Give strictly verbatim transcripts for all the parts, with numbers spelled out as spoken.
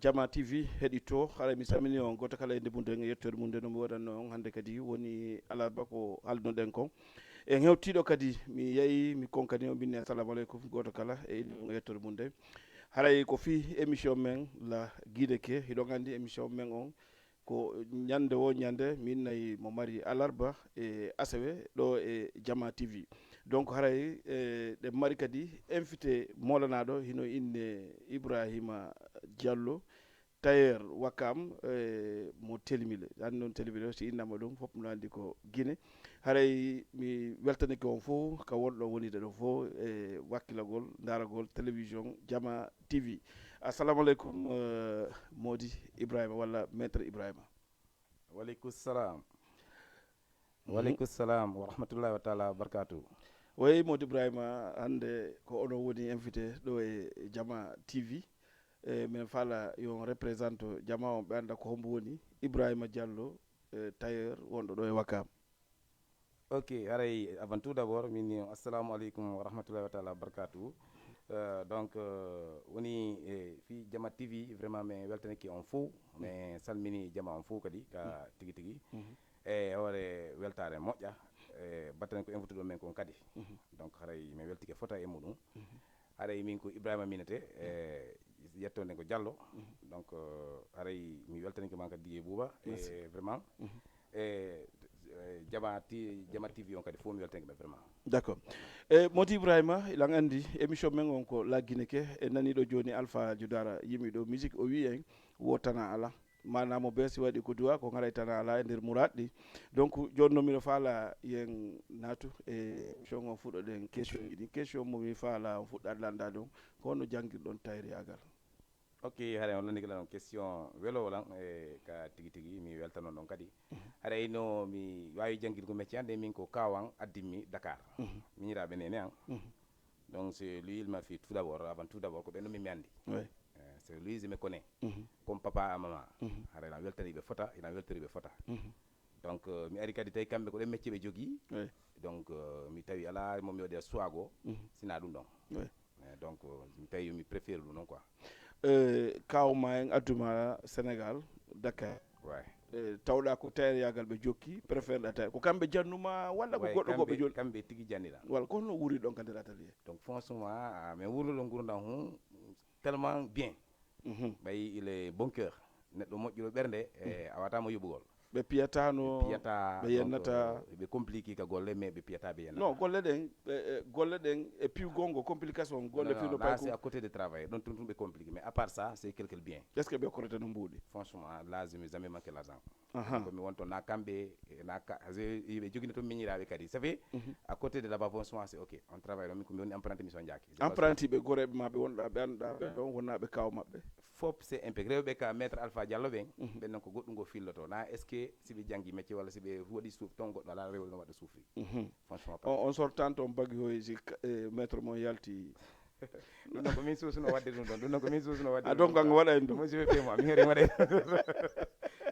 Jama T V heɗito, haray mi salmini on gooto kala e nde mum nden e yettoore mum nden no mi waɗanno on hannde kadi woni alarba ko haaldunoɗen kon. En hewtiiɗo kadi mi yahi mi konkani on mbinni assalamu aleykum gooto kala e inde mum e yettoore mum nden. Haray ko fii émission men la Guinée ke, hiɗon anndi émission men on ko ñannde wo ñannde min nayi mo mari alarba e asewe ɗo e Jama T V. Donc haray e, ɗen mari kadi invité moolanaaɗo hino inne Ibrahima Diallo, tailleur Wakam, e, mo Telimile. Anndi noon Telimile o si innama ɗum fof no anndi ko Guinée. Haray mi weltanike on fof ka wonɗo wonide ɗo fof e wakkilagol, ndaragol télévision Jama T V. Assalamu aleykum, e, Mody Ibrahima walla Maître Ibrahima. Waleykum salam. Waleykum salam wa rahmatullahi wa taala wa barakatuh. Wey Mody Ibrahima, hannde ko onon woni invité ɗo e Jama T V. E, min faala yo on représente Jama on ɓe annda ko hombo woni Ibrahima Diallo, e, tailleur wonɗo ɗo e Wakam. Ok, haray avant tout d'abord min ni assalamu aleykum wa rahmatullahi wa taala wa barakatuh. Euh, donc euh, woni e fii Jama T V vraiment mi weltanike on fof, mi salmini Jama on fof kadi ka tigi tigi. E hoore weltaare moƴƴa e batten ko invité ɗo men kon kadi. Donc haray mi weltike fota e muɗum. Haray min ko Ibrahima minete e yettonde ko Diallo. Donc euh, haray mi weltanike man kadi Didier Bouba e vraiment e e Jama T- Jama T V on kadi fof mi weltanike ɓe vraiment. D'accord. E Mody Ibrahima, ilan anndi émission men on ko La Guinée ke, e nani ɗo jooni Alpha Judara yimi ɗo musique o wi en wo tana ala. Maana mo bee si waɗi ko duwa ko ngaray tana ala e nder muraad ɗi. Donc jooni noon miɗo faala yen naatu e émission on fuɗɗoɗen question ji ɗin. Question mo mi faala on fuɗɗaade lanndaade on, ko honno janngirɗon tayriyaagal? Ok, haray on lanndike lan on question welowo lan e ka tigi tigi mi weltanon ɗon kadi. Haray no mi waawi janngirgo métier an ɗe min ko kaawan addimmi Dakar. Miñiraaɓe nene an. Donc c'est lui il m'a fait tout d'abord, avant tout d'abord ko ɓen ɗum mi anndi. Oui. Eh, c'est lui je me connais comme papa à maman. Haray lan weltani ɓe fota, ilan weltori ɓe fota. Donc euh, mi ari kadi tawi kamɓe ko ɗen métier ɓe jogii. Oui. Donc euh, mi tawi alaa mo mi waɗira choix goo sina ɗum ɗon. Oui. Eh, donc euh, mi tawi mi préfère ɗum noon quoi. Euh, kaaw ma en adduma Sénégal, Dakar. Ouais. Eh, tawɗa ko tayriyaagal ɓe jokki, préfère ɗa tayr ko kamɓe jannuma walla ko goɗɗo goɓe joni? Kamɓe tigi jannira. Walla ko honno wuuri ɗon ka nder atelier? Donc franchement ah, min wuurno ɗo nguurndam hum tellement bien. Ɓay il est bon cœur, neɗɗo moƴƴuɗo ɓernde e a wata mo yoɓugol. Ɓe piyatano, piyata ɓe yennata. Ɓe compliqué ka golle mais ɓe piyata ɓe yennata. Non, golle ɗen ɓe- eh, golle ɗen e piwgol ngo complication golle piwno là c'est à côté de travail, ɗon tun tun ɓe compliqué mais à part ça c'est quelque bien. Est ce que ɓe korete no mbuuɗi? Franchement là je n'ai jamais manqué l'argent. Aha. Ko mi wonto na kamɓe na ka- yiɓe jogino toon miñiraaɓe kadi ça fait à côté de là-bas franchement c'est ok, on travaille ɗon min ko mi woni apprenti mi son jaaki. Apprenti ɓe goreeɓe ma ɓe wonɗa ɓe annduɗa ɓe ɗon wonnaɓe kaw maɓɓe? Fof c'est impeccable rewɓe ka maître Alpha Diallo ɓen ɓen noon ko goɗɗum ngo filloto na est ce que si ɓe janngi métier walla si ɓe waɗi suuf toon goɗɗo ala rewol no waɗa suufri. Franchement pas. On sortant on bagi hoy si ka- eh, maître mon yalti? Ɗum noon ko min suusno waɗde ɗum ɗon ɗum noon ko min suusno waɗde A donc an waɗa en ɗum? Moi je vais faire moi mi hori waɗa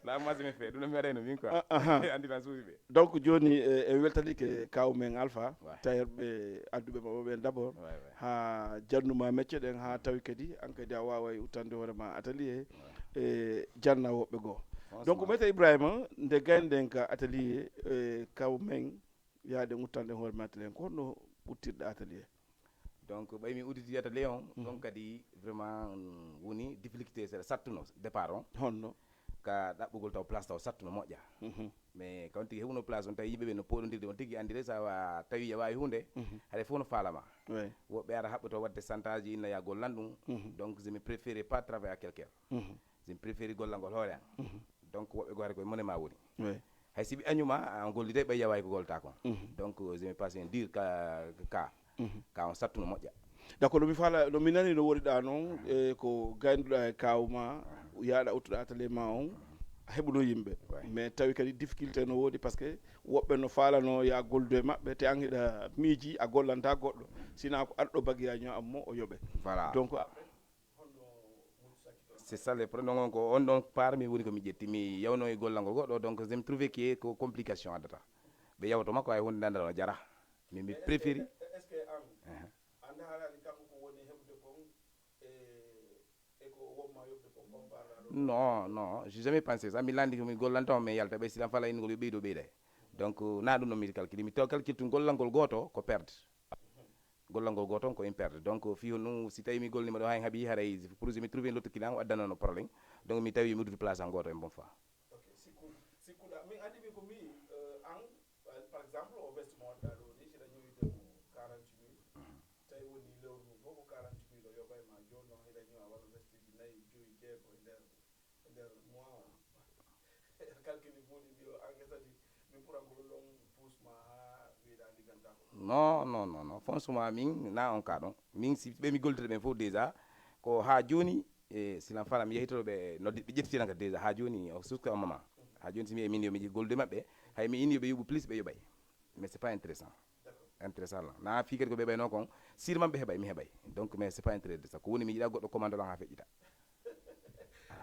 la moi je me fais ɗum ɗon mi waɗayno min quoi. Anndi tan suusi ɓe. Donc jooni e e weltanike kaw men Alpha, tailleur ɓe adduɓe maɓɓe ɓen d'abord, ha jannuma mecce ɗen ha tawi kadi an kadi a waaway uttande hoore ma atelier e janna woɓɓe goo. Donc maître Ibrahima, nde gaynoɗen ka atelier e kaw men, yaaɗen uttande hoore ma atelier, ko honno uttirɗa atelier? Donc ɓay mi udditi atelier on ɗon kadi vraiment woni difficulté seeɗa sattuno départ on. Honno? Ka ɗaɓɓugol taw place taw sattuno moƴƴa. Mais kawon tigi heɓuno place on tawi yimɓe ɓe no poɗodirde on tigi anndire sa wa tawi a wawi hunde, haɗa fof no falama. Woɓɓe ara haɓɓoto wadde chantage inna ya gollan ɗum. Donc je me préféré pas travail à quelqu'un. Je me préféré gollangol hoore an. Donc woɓɓe goo haɗa koye mone ma woni. Hay si ɓe añuma a gollide ɓay yaway ko gollata kon. Donc je me passe un dur ka ka ka on sattu no moƴƴa. D'accord, no mi faala no mi nani no woniɗa noon e ko gaynduɗa e kaaw ma, yaaɗa uttuɗa atelier ma on, a heɓuno yimɓe. Mais tawi kadi difficulté no woodi par ce que woɓɓe no faalano ya golludu e maɓɓe te an hiɗa miiji a gollanta goɗɗo, sina ko arɗo bagiyaño am mo o yoɓe. Voilà. Donc c'est ça le problème. Donc on ɗon part mi woni ko mi ƴetti mi yawno e gollangol goɗɗo donc je me trouvé que ko complication addata. Ɓe yawtoma ko ay hunde nandal o jara. Min mi préféri. Est ce que an a ndaarani kanko ko woni heɓude kon e e ko wonma yoɓde Non, non, j'ai jamais pensé ça. Mi landi ko mi gollanta on, mais yalta ɓe silan fala innugol yo ɓeydo ɓeyda. Donc na ɗum ɗon mi calcule. Mi taw calcule tun gollangol gooto ko perde. Gollangol gooto on ko une perte. Donc fii honɗum si tawi mi golnima ɗo hay haɓi haray pour mi trouve un autre client o addanono problème. Donc mi tawi mi uddude place an gooto en bon fois. Ok, sikku sikkuɗa min andi mi ko mi euh, an euh, par exemple o veste mo wadɗa ɗo ni siɗa ñowide mo quarante mille tawi woni lewru mum fof ko quarante mille o yoɓay ma joni noon hiɗa ñowa wano vesteji nayyi joyi jeego e nder e nder mois o calcule buuɗi mbi o an kadi min ɓuran ko ɗum ɗon puusma ha mbiɗa ligganta ko Non, non, non, non. Franchement, min na on ka ɗon. Min si ɓe mi gollitata ɓen fof déjà ko ha joni e silan fala mi yahitoto ɓe noddi ɓe ƴettitiran ka déjà ha joni o suska on mama. Ha joni si mi e min yo mi gollude maɓɓe hay mi ini yo ɓe yoɓu plus ɓe yoɓay. Mais c'est pas intéressant. Intéressant la. Na fi kadi ko ɓe ɓayno kon sirman ɓe heɓay mi heɓay. Donc mais c'est pas intéressant. Ko woni mi yiɗa goɗɗo commande lan ha feƴƴita.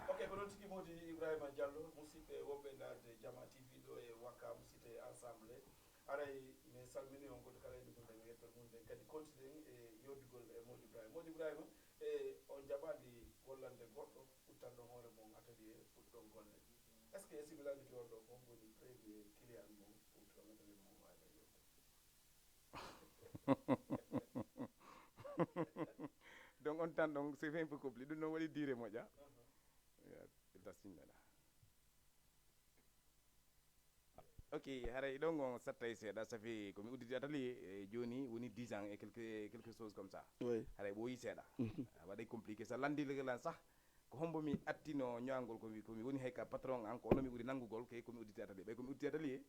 Ok ko ɗon tigi modi ibrahima diallo musidɓe wonɓe naade jama tv ɗo e wakka musidɓe ensemble aray min salmini on goto kala ene ɗum ɗen yetto mum ɗen kadi continen e yoddugol e modi ibrahima modi ibrahima e on jaɓali gollande goɗɗo uttanɗon hoore mon atelier fuɗɗon golle est ce que si mi landiti on ɗo fof woni premier client mon uttan atelier mon wawi yodde Donc on tan ɗon c'est fait un peu compliqué ɗum noon waɗi dire moƴƴa. Ɓe tasinnoɗa. Ok, haray ɗon on sattay seeɗa safi komi udditi atelier e joni woni dix ans e quelque quelque chose comme ça. Oui. Haray ɓooyi seeɗa. Waɗay compliqué sa landi legelan sah ko hombo mi attino ñoangol komi komi woni hay ka patron an ko ono mi ɓuri nangugol kay komi udditi atelier ɓay komi udditi atelier.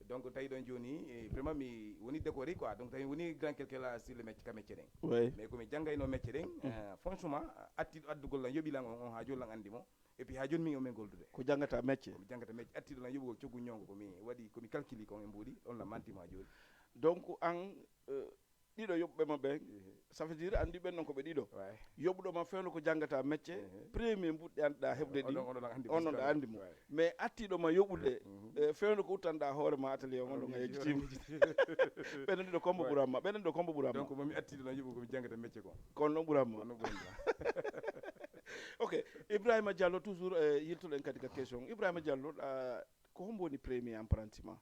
Donc tawi ɗon joni eh, vraiment mi woni décoré quoi donc tawi woni grand quelque là sur le métier ka métier ɗen. Oui. Mais komi jangayno métier ɗen eh, franchement attiɗo addugol lan yoɓilan on on ha joni lan andi mo. Et puis ha joni min omin goldude ko jangata métier. Komi jangata métier attiɗo lan yoɓugol coggu ñongo komi waɗi komi calculi kon e mbuuɗi on lan mantimo ha joni. Donc an euh, ɗiɗo yoɓɓe ma ɓen ça veut dire andi ɓen non ko ɓe ɗiɗo. Ouais. Yoɓuɗo ma fewndo ko jangata métier Mhm. premier mbuɗɗi anɗa heɓde ɗi On ɗon andi on non ɗa andi mo. Mais attiɗo ma yoɓude eh, fewndo ko uttanɗa hoore ma atelier on ɗon a yejjitimo. Ɓenen ɗiɗo combo ɓuramma ɓenen ɗiɗo combo ɓuramma. Donc momi attiɗo lan yoɓu komi jangata métier kon. Kono ɗon ɓuramma. Kono ɓuramma. Ok, Ibrahima Diallo toujours e yiltoɗen kadi ka question Ibrahima Diallo a ko hombo woni premier apprenti ma?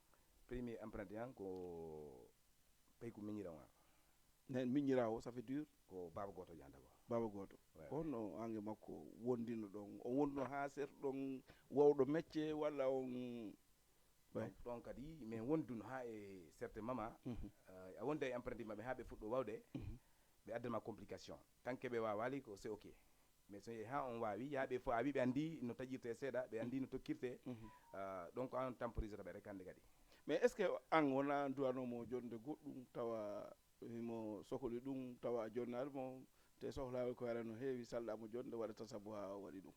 Premier apprenti an ko payku miñirawa. Nen miñirawo ça fait dur. Ko baba goto jan d'abord. Baba goto. Ouais. Honno ange makko wondino ɗon o wonno ha serto ɗon wawɗo métier walla on? Donc ɗon kadi min wonduno ha e certains mama euh, a wonda e apprenti maɓɓe ha ɓe fuɗɗo wawde. Ɓe addama complication tant que ɓe wawali ko c'est ok. Mais so yehi ha on wawi yaha ɓe fof a wi ɓe andi no taƴirte seeɗa ɓe andi no tokkirte. Euh, donc an temporisata ɓe rek hande kadi. Mais est ce que an wona duwanomo jonde goɗɗum tawa himo sokoli ɗum tawa a jonnali mo te sohlawol ko yala no heewi salɗamo jonde waɗata sabu ha o waɗi ɗum?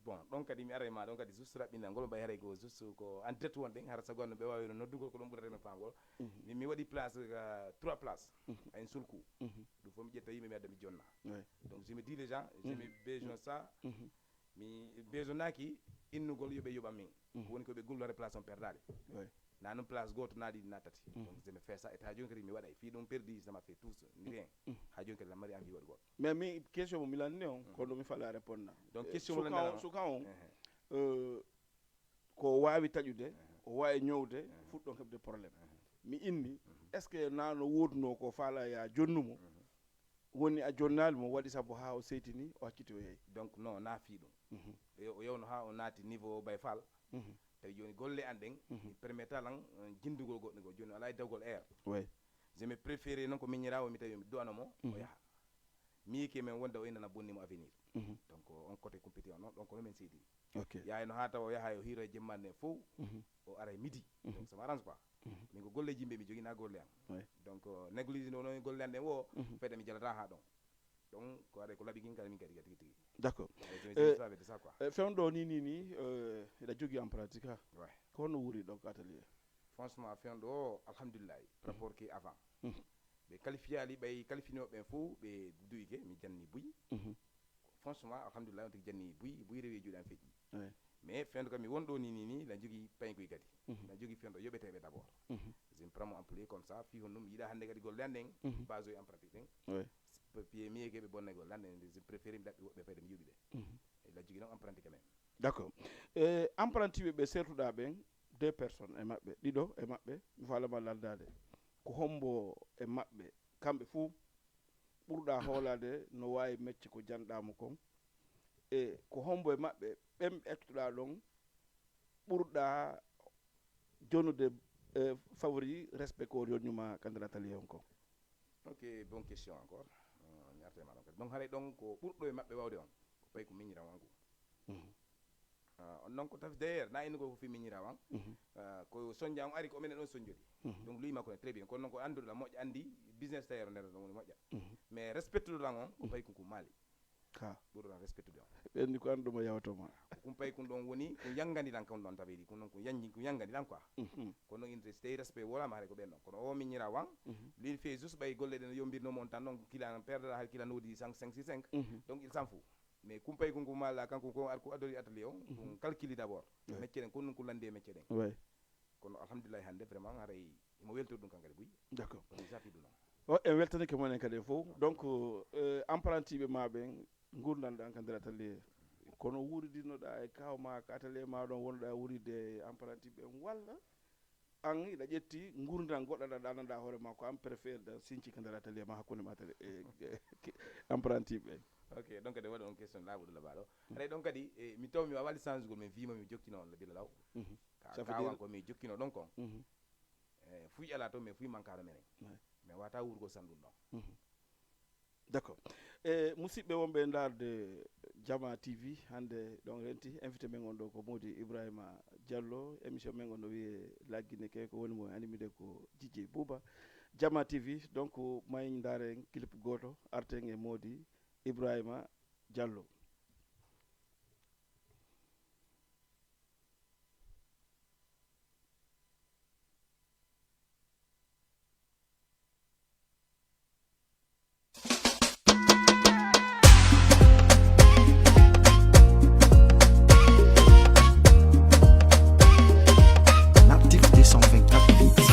Bon ɗon kadi mi aray ma ɗon kadi juste raɓɓinal ngol mbay haray ko juste ko en direct wonɗen hara sago anno ɓe wawino noddugol ko ɗon ɓurata men famgol. Min mi waɗi place euh, trois place à un seul coup. Ɗum fof mi ƴetta yimɓe mi adda mi jonna. Ouais. Donc je me dis les gens je me besoin ça. Mi besoinaki innugol yoɓe yoɓan min. Woni ko ɓe gollu hara place on perdali. Ouais. Na noon place goto na ɗiɗi na tati. Donc je me fais ça et ha joni kadi mi waɗay fii ɗum perdi ça m'a fait tout ni rien. Ha joni kadi la mari envie waɗugol. Mais mi question mo mi lanni on kono mi fala réponde na. Donc question mo lanndana Suka on euh, ko o wawi taƴude o wawi ñowde fuɗɗon heɓde problème. Mi inni est ce que na no woduno ko fala ya jonnumo woni a jonnali mo waɗi sabu ha o seytini o acciti o yeeyi? Donc non na fii ɗum. O yewno ha o naati niveau bay fal. Tawi joni golle an ɗen permetta lan jindugol goɗɗo gol joni ala e dawgol air. Oui. Je me préféré noon ko miñirawo mi tawi mi duwano mo o yaha. Miike men wonde o innana bonni mo avenir. Donc on côté compéti on noon donc no men seedini. Ok. Yayno ha tawa o yaha o hiiro e jemmande fof. O ara e midi. Donc ça m'arrange pas. Min ko golleji yimɓe mi jogui na golle am. Ouais. Donc néglige no noon golle an ɗen o fede mi jalata ha ɗon. Donc ko waɗa ko laaɓi kin kadi min kadi tigi tigi. D'accord. Avec ça quoi. E fewndo ni ni ni euh, eɗa jogui en pratique ha? Ouais. Ko honno wuuri donc atelier? Franchement fewndo o alhamdulillahi par rapport ki avant. Ɓe qualifiali ɓay qualifinoɓe ɓen fof ɓe duyke mi janni buy. Franchement alhamdulillah on tigi janni buy buy rewi e juuɗe am feƴƴi. Ouais. Mais fewndo kam mi wonɗo ni ni ni la jogui paygoy kadi. La jogui fewndo yoɓeteɓe d' abord. Je me prends mon employé comme ça fi honɗum yiɗa hande kadi golle an ɗen base o en pratique ɗen. Ouais. Papier mi yeke ɓe bonne golle an ɗen je préféré mi ɗaɓɓi woɓɓe fayde mi yoɓi ɓe. E la jogui noon D'accord. E empruntiiɓe ɓe sertuɗaa ɓen, deux personnes e maɓɓe, ɗiɗo e maɓɓe, mi faalama lanndaade. Ko hombo e maɓɓe, kamɓe fuu, ɓurɗaa hoolaade no waawi mecce ko janɗaamo kon? E ko hombo e maɓɓe, ɓen ɓe accuɗaa ɗon, ɓurɗaa jonude, e, favori, respect ko yonñuma ka nder atelier on kon? Ok, bonne question encore. Euh, mi arta e ma ɗon kadi. Donc, haray ɗon ko ɓurɗo e maɓɓe wawde on, ko pay ko miñiran wangu. Mhm. Ah, on noon ko tafi, d'ailleurs, na innugo ko fi miñiran wan. Mhm. Ah, ko sonja on ari ko minen ɗon sonjori. Mhm. Donc, lui makko ne très bien. Kono noon ko annduɗo la moƴƴa, anndi business tailleur nder ɗon woni moƴƴa. Mhm. Mais respectuɗo lan on, ko pay ko ko maali. Ka. Ɓurɗo lan respectude on. Ɓen ni ko annduɗo mo yawto ma. Ko kum pay kun ɗon woni, ko yangani lan kon ɗon tabeeli, kun ɗon ko yanji, ko yangani lan quoi. Mhm. Kono noon inde so tawi respect wala ma haray ko ɓen ɗon. Kono o miñiran wan, mhm, lui il fait juste ɓay golle ɗen yombirno mo on tan ɗon, kila perdre hay kila nodi cinq, cinq, six, cinq. Mhm. Donc, il s'en fout. Mais kumpay kun ko mala kanko ko ar ko adori atelier o, mhm, ɗum calculi d'abord. Ouais. Mecce ɗen, ko ɗum ko landi e mecce ɗen. Ouais. Kono alhamdulillahi hannde vraiment haray imo weltori ɗum kankadi buy. D'accord. Kono safi ɗum noon. O, en weltanike monen kadi e fof. Donc, euh, empruntiɓe ma ɓen ngurndan ɗan ka nder atelier. Kono wuuridinoɗa e kaw ma ka atelier ma ɗon wonɗa wuuride e empruntiɓe ɓen walla? An iɗa ƴetti ngurndan goɗɗo ɗa ɗananɗa hoore ma ko an préféré ɗa sinci ka nder atelier ma hakkunde ma atelier, e, e, empruntiɓe ɓen. Ok, donc de waɗa on question laaɓuɗo labaɗo. Haray ɗon kadi, e, mi taw mi wawa waɗi change gol, mais wima mi jokkino on le bila law. Mhm. Ka, ça veut dire kawan ko mi jokkino ɗon kon. Mhm. E, fuy ala to, mais fuy mankaro menen. Ouais. Mais wata wurgol sanɗum ɗon. Mhm. D'accord. E, musidɓe wonɓe e ndaarde Jama T V, hannde ɗon renti invité men on ɗo ko Mody Ibrahima Diallo, émission men on no wiyee Laggine Key, ko woni mo animide ko Dj J Bouba. Jama T V, donc, may ndaaren clip gooto, arten e Mody Ibrahima Diallo. Natif deux cent vingt-quatre bits.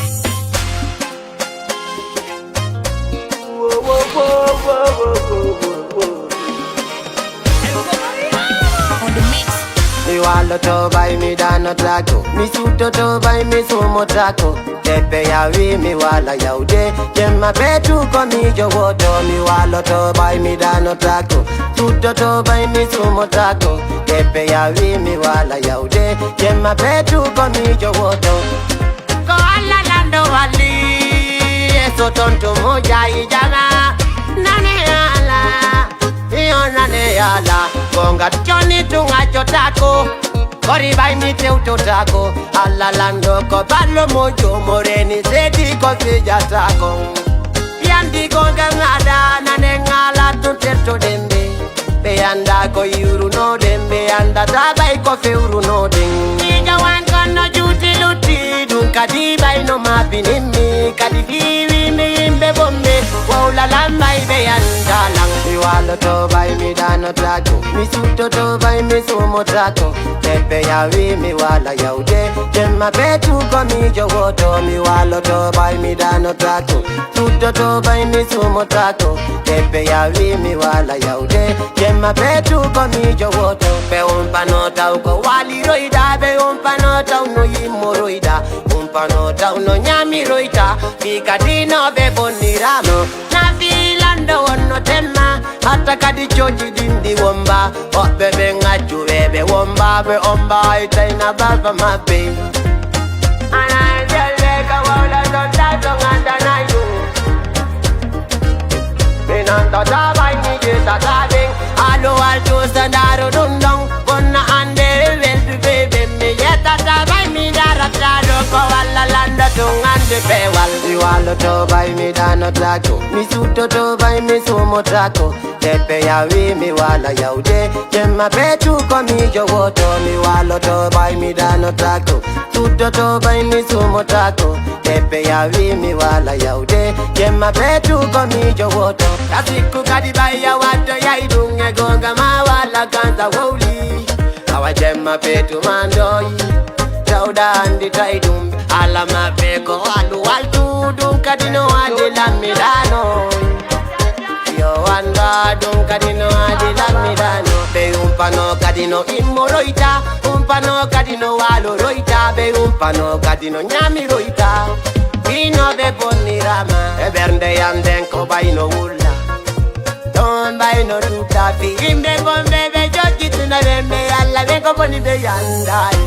Mi waloto bay mi dano tako, mi sutoto bay mi sumo tako. Tepe ya wi mi wala yaude, jemma betu ko mi jowoto. Mi waloto bay mi dano tako, sutoto bay mi sumo tako. Tepe ya wi mi wala yaude, jemma betu ko mi jowoto. Ko Allah lanɗo walli, e so toon to mo jaayi jama. Nane Allah, yo nane Allah, ko ngat coni tun accotako. Kori bay mi tewtotako. Allah lanɗo ko ballo mo jomo reni sedi ko fijatako. Yandi ko ngam ada nane ngala tun terto dembe. Ɓe annda ko iwrunoɗen, ɓe anndata ɓay ko fewrunoɗen. Miijo wan kono juuti lutti, ɗum kadi ɓay no maabinimmi. Kadi fiiwimi yimɓe bonɓe, wowla lan ɓay ɓe annda lan. Mi waloto ɓay mi ɗanotaako, mi suttoto ɓay mi sumotaako. Teppe yawi mi wala yawde, jemma betu ko miijo woto. Mi waloto ɓay mi ɗanotaako, suttoto ɓay mi sumotaako. Teppe yawi mi wala yawde, jemma betu ko miijo woto. Ɓe umpano taw ko waliroyɗa, ɓe umpano taw no yimmoroyɗa. Umpano taw no ñamiroyta, fii kadi no ɓe bonnirama. Na fii lanɗo wonno temma, hatta kadi cooji ɗin ɗi womba. Woɓɓe ɓen accu ɓe ɓe womba, ɓe omba ay tayna baba maɓɓe. Ana en jelle ka wawla ɗon ɗa ɗon andanay ɗum. Mi nantata bay mi ƴettata ɓen. Alowal tusa ndaaro ɗum ɗon. Bonna ande weldu be ɓen mi ƴettata bay mi darata ɗo. Ko walla landa tun ande peewal. Mi waloto bay mi ɗanotaako. Mi suttoto bay mi sumotaako. Teppe yawi mi wala yawde, jemma betu ko miijo woto. Mi waloto bay mi ɗanotaako, suttoto bay mi sumotaako. Teppe yawi mi wala yawde, jemma betu ko miijo woto. Ka sikku kadi bay ya watto yay ɗum e gonga ma wala ganza wowli. Awa jemma betu mandoyi, tawɗa andi tay ɗum. Ala maɓɓe ko alu waltu ɗum kadi no andi lammiɗano. Yo Wanda ɗum kadi no aadi lammiɗano. Ɓe umpano kadi no immoroyta, umpano kadi no waaloroyta, ɓe umpano kadi no ñaamiroyta. Wino ɓe bonnirama e ɓernde yam nden ko ɓayno wulla. Ɗon ɓayno tuta fi yimɓe bonɓe ɓe jojjituna ɓen ɓe Yalla ɓen ko boni ɓe yandayi.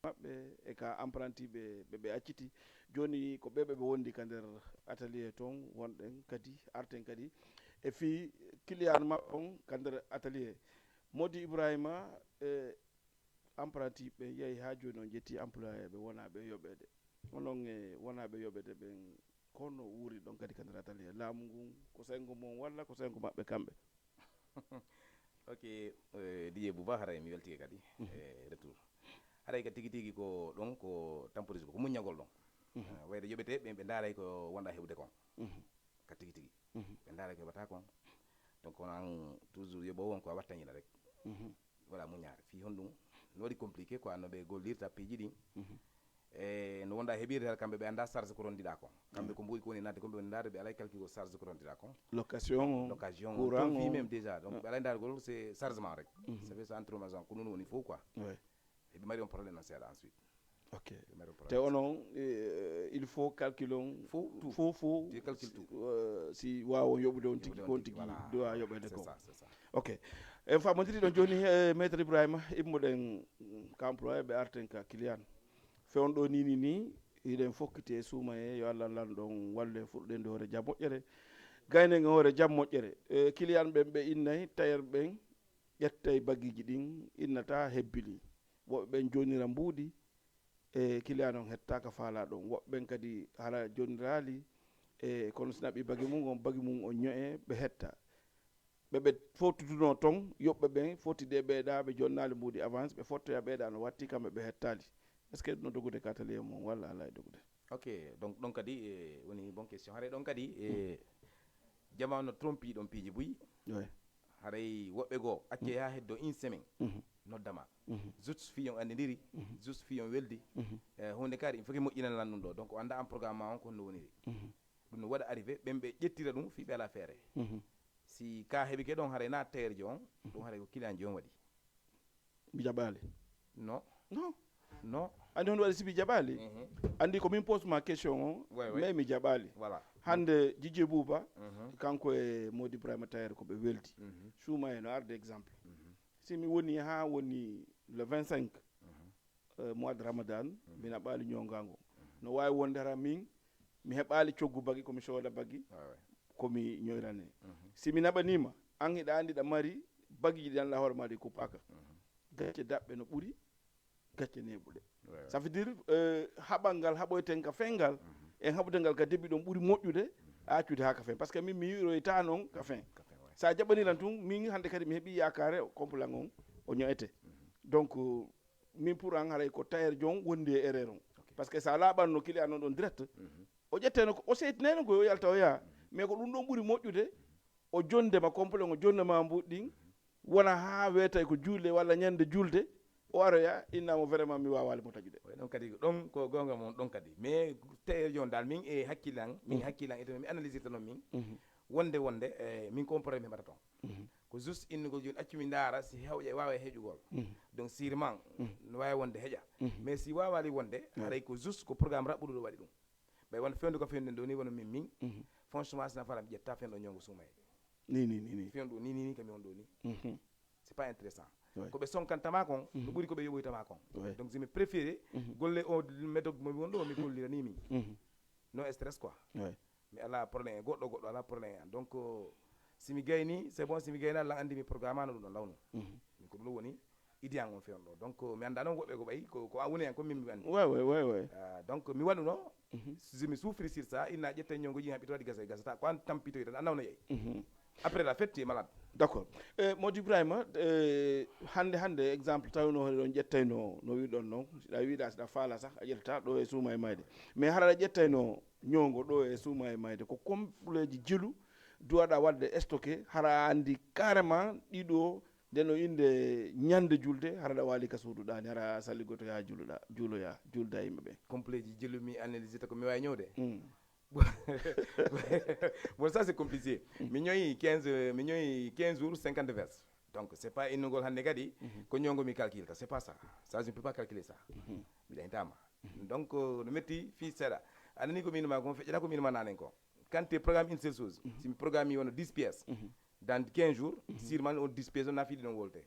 Maɓɓe e ka apprenti ɓe ɓe ɓe acciti. Jooni ko ɓe ɓe ɓe wondi ka nder atelier toon, wonɗen kadi, arten kadi e fii client maɓɓe on ka nder atelier. Modi Ibrahima, e apprenti ɓe yehi haa jooni on ƴetti employé ɓe wonaa ɓe yoɓeede. Onon e wonaa ɓe yoɓeede ɓen, ko honno wuuri ɗon kadi ka nder atelier? Laamu ngun ko sengo mon walla ko sengo maɓɓe kamɓe? Ok, eh, D J Bouba, haray mi weltike kadi e retour. Haray ka tigi tigi ko ɗon ko temporisme, ko muññagol ɗon. Eh, wayde yoɓete ɓe, ɓe ndaaray ko wonɗa heɓude kon. Ka tigi tigi. Ɓe ndaaray ko heɓata kon. Donc kono an toujours yoɓowo on ko a wattañina rek. Voilà, muññaare. Fii honɗum? No waɗi compliqué quoi, no ɓe gollirta piiji ɗin. E no wonɗa heɓirde hara kamɓe ɓe annda charge ko rondiɗa kon. Kamɓe ko mbuuɗi ko woni nadde kon, ɓe woni ndaade ɓe alay calcul o charge ko rondiɗa kon. Location o, Location o, courant tout fii o. Même déjà. Donc ɓe alay ndaade gol c'est chargement rek. Ça fait ça entre maison ko ɗum woni fof quoi. Ouais. Eɓe mari on problème on seeɗa ensuite. Ok. Eɓe mari on Te problème. Onon, eh, il faut calcul on Fof tout. Fof fof. Je calcule tout. Euh, si waawa on yoɓude on tigi Yoɓude ko on on tigi, tigi voilà. Doit yoɓede C'est ko. Ça, c'est ça. Ok. En fait, modiri ɗon jooni, eh, Maître Ibrahima, immoɗen ka employé ɓe arten ka client. Fewon ɗo ni ni ni, hiɗen fokkiti e suuma e yo Allah lan ɗon walle fuɗɗen de hoore jam moƴƴere. Gaynen e hoore jam moƴƴere. Eh, client ɓen ɓe innay, tailleur ɓen ƴettay bagiji ɗin, innata hebbili. Woɓɓe ɓen jonira mbuuɗi, e client on hettaaka faalaa ɗon. Woɓɓe ɓen kadi hara joniraali, e kono si naɓi bagi mum on, bagi mum on ño'e, ɓe hetta. Ɓe ɓe fottutunoo ton, yoɓɓe ɓen fottidi e ɓeeɗa, ɓe jonnaali mbuuɗi avance, ɓe fottoya ɓeeɗa no watti kamɓe ɓe hettaali. Est-ce que no dogude ka atelier mum walla alaa e dogude? Ok, donc ɗon kadi e woni bonne question. Haray ɗon kadi e jamaanu no trompi ɗon piiji buy. Ouais. Haray woɓɓe goo acce haa heddo une semaine. Noddama. Juste fii on anndindiri, juste fii on weldi. Eh, huunde kadi il faut que moƴƴinan lan ɗum ɗo. Donc o annda an programme ma on ko honno woniri. Ɗum no waɗa arrivé, ɓen ɓe ƴettira ɗum fii ɓe alaa feere. Si ka heɓike ɗon haray na tailleur jo on, ɗum haray ko client jo on waɗi. Mi jaɓaali. Non. Non. Non. Anndi honɗum waɗi si mi jaɓaali? Mhm. Anndi ko min pose ma question on, Ouais, ouais. Mais mi jaɓaali. Voilà. Hannde Djidji Bouba, Mhm. Kanko e Modi Ibrahima Tailleur ko ɓe weldi. Mhm. Suuma e no arde exemple. Mhm. Si mi woni haa woni le vingt-cinq, Mhm. euh, mois de Ramadan, mi naɓaali ñoŋaango. No waawi wonde hara min, mi heɓaali coggu bagi, ko mi sooda bagi, Ouais, ouais. Ko mi ñoyrane. Mhm. Si mi naɓaniima, an hiɗa anndi ɗa mari bagiiji ɗi annduɗa hoore maa ɗi kuppaaka. Mhm. Gacce daɓɓe no ɓuri, gacce neeɓuɗe. Ouais, ouais. Ça veut dire, euh, haɓal ngal haɓoyten ka fen ngal, Mhm. en haɓude ngal ka début ɗon ɓuri moƴƴude, a accude haa ka fen. Parce que min mi yiɗoyta noon ka fen. Ka fen, ouais. So a jaɓanii lan tun, min hannde kadi mi heɓii yaakaare, complan on, o ño'ete. Mhm. Donc, euh, min pour an haray ko tailleur jon wondi e erreur on. Ok. Parce que so a laaɓanno client on ɗon direct, Mhm. o ƴetteno ko, o seytinayno ko yo yalta o yaha. Mais ko ɗum ɗon ɓuri moƴƴude, o jonnde ma complan, o jonnde ma mbuuɗi ɗin, wona haa weetay ko juulde walla ñande juulde, o aroya, inna mo vraiment mi waawaali mo taƴude. Way ɗon kadi, ɗon ko goonga mon ɗon kadi. Mais tailleur jon dal, min e hakkillan, min hakkillan, e to mi analysirta noon min, wonde, wonde, eh, min ko on problème heɓata toon. Ko juste innugol jooni, accu mi ndaara si hewƴa, waawa e heƴugol. Donc, sûrement, no waawi wonde heƴa. Mais si waawaali wonde, haray ko juste ko programme raɓɓuɗo ɗo waɗi ɗum. Ɓay wonde fewndo ko fewndo ɗo ni, wono min, min, franchement, sina fala mi ƴetta fewndo ñongo suuma e. Ni, ni, ni, ni. Fewndo ni, ni, ni, kam mi on ɗo ni. Mhm. C'est pas intéressant. Ouais. Ko ɓe sonkanta ma kon, no ɓuri ko ɓe yoɓoyta ma kon. Ouais. Donc, si mi préféré, golle o méthode mo won ɗo, mi gollira ni min. Mhm. No stress quoi. Ouais. Mi ala problème e goɗɗo, goɗɗo ala problème e an. Donc, euh, Si mi gayni, c'est bon, si mi gayna lan andi mi programme no ɗum ɗon lawnu. Min ko ɗum ɗo woni idée an on fewn ɗo. Donc mi annda noon woɓɓe ko ɓay ko ko a woni hen ko min mi anndi. Ouais, ouais, ouais, ouais. Ah, donc mi waɗuno, si mi souffrir sur ça, inna ƴetta ñongo ji haɓɓito waɗi gasa gasata ko an tampitoy tan a nawna yeey. Après la fête tu es malade. D'accord. Eh, Modi Ibrahima, eh, hannde hannde exemple tawno hoɗon ƴettayno no wiɗon noon, siɗa wiɗa siɗa faala sah a ƴettata ɗo e suuma e mayde, mais hara aɗa ƴettayno ñongo ɗo e suuma e mayde ko compleji jilu duwaɗa waɗde stocké, hara a anndi carrément ɗiɗo nde no innde ñande julde hara aɗa waali ka suudu ɗaani hara a salligoto yaha juuluɗa juuloya juulda e yimɓe ɓe. Compleji jilu mi analysita ko mi wawi ñowde. Bon, ça c'est compliqué. Mi ñoyi quinze, mi ñoyi quinze jours cinquante verse. Donc c'est pas innugol hannde kadi ko ñongo mi calculta, c'est pas ça. Ça je ne peux pas calculer ça. Mbiɗa hentama. Donc no metti fii seeɗa. A nani ko min ma ko feƴƴata ko min ma nanen ko. Quand tu programme une seule chose, si mi programme wona dix pièces dans quinze jours, sûrement on dix pièces on na fiɗi ɗon wolte.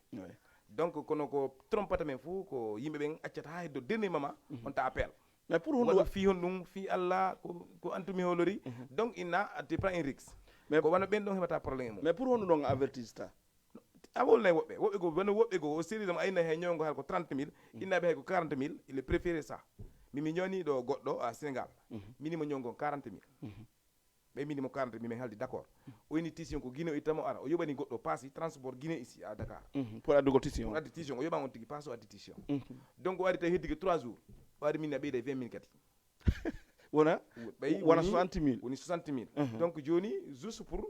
Donc kono ko trompata men fof ko yimɓe ɓen accata ha heddo dernier moment on ta appel. Mais pour honɗum Waɗu fii hon ɗum fii Allah ko ko antumi holori. Donc inna atti prend un risque. Mais- Ko wano ɓen ɗon heɓata problème mum. Mais pour honɗum ɗon avertista? A wolnay woɓɓe woɓɓe go wano woɓɓe go o sérieux mo ayna he ñongo hay ko trente mille, innaɓe hay ko quarante mille, il est préféré ça. Mimi ñoni ɗo goɗɗo à Sénégal, minimo ñongo quarante mille. Ɓe minimo quarante mille min haldi d'accord. O ini tisi on ko Guinée o ittamo ara o yoɓani goɗɗo paasi transport Guinée ici à Dakar. Pour addugol tisi Pour on. Addi tisi on o yoɓa on tigi passe o addi tisi on. Donc o ari tawi heddike trois jours, o ari min a ɓeyda vingt mille kadi. Wona Ɓay wona woni- soixante mille. Woni soixante mille. Donc joni juste pour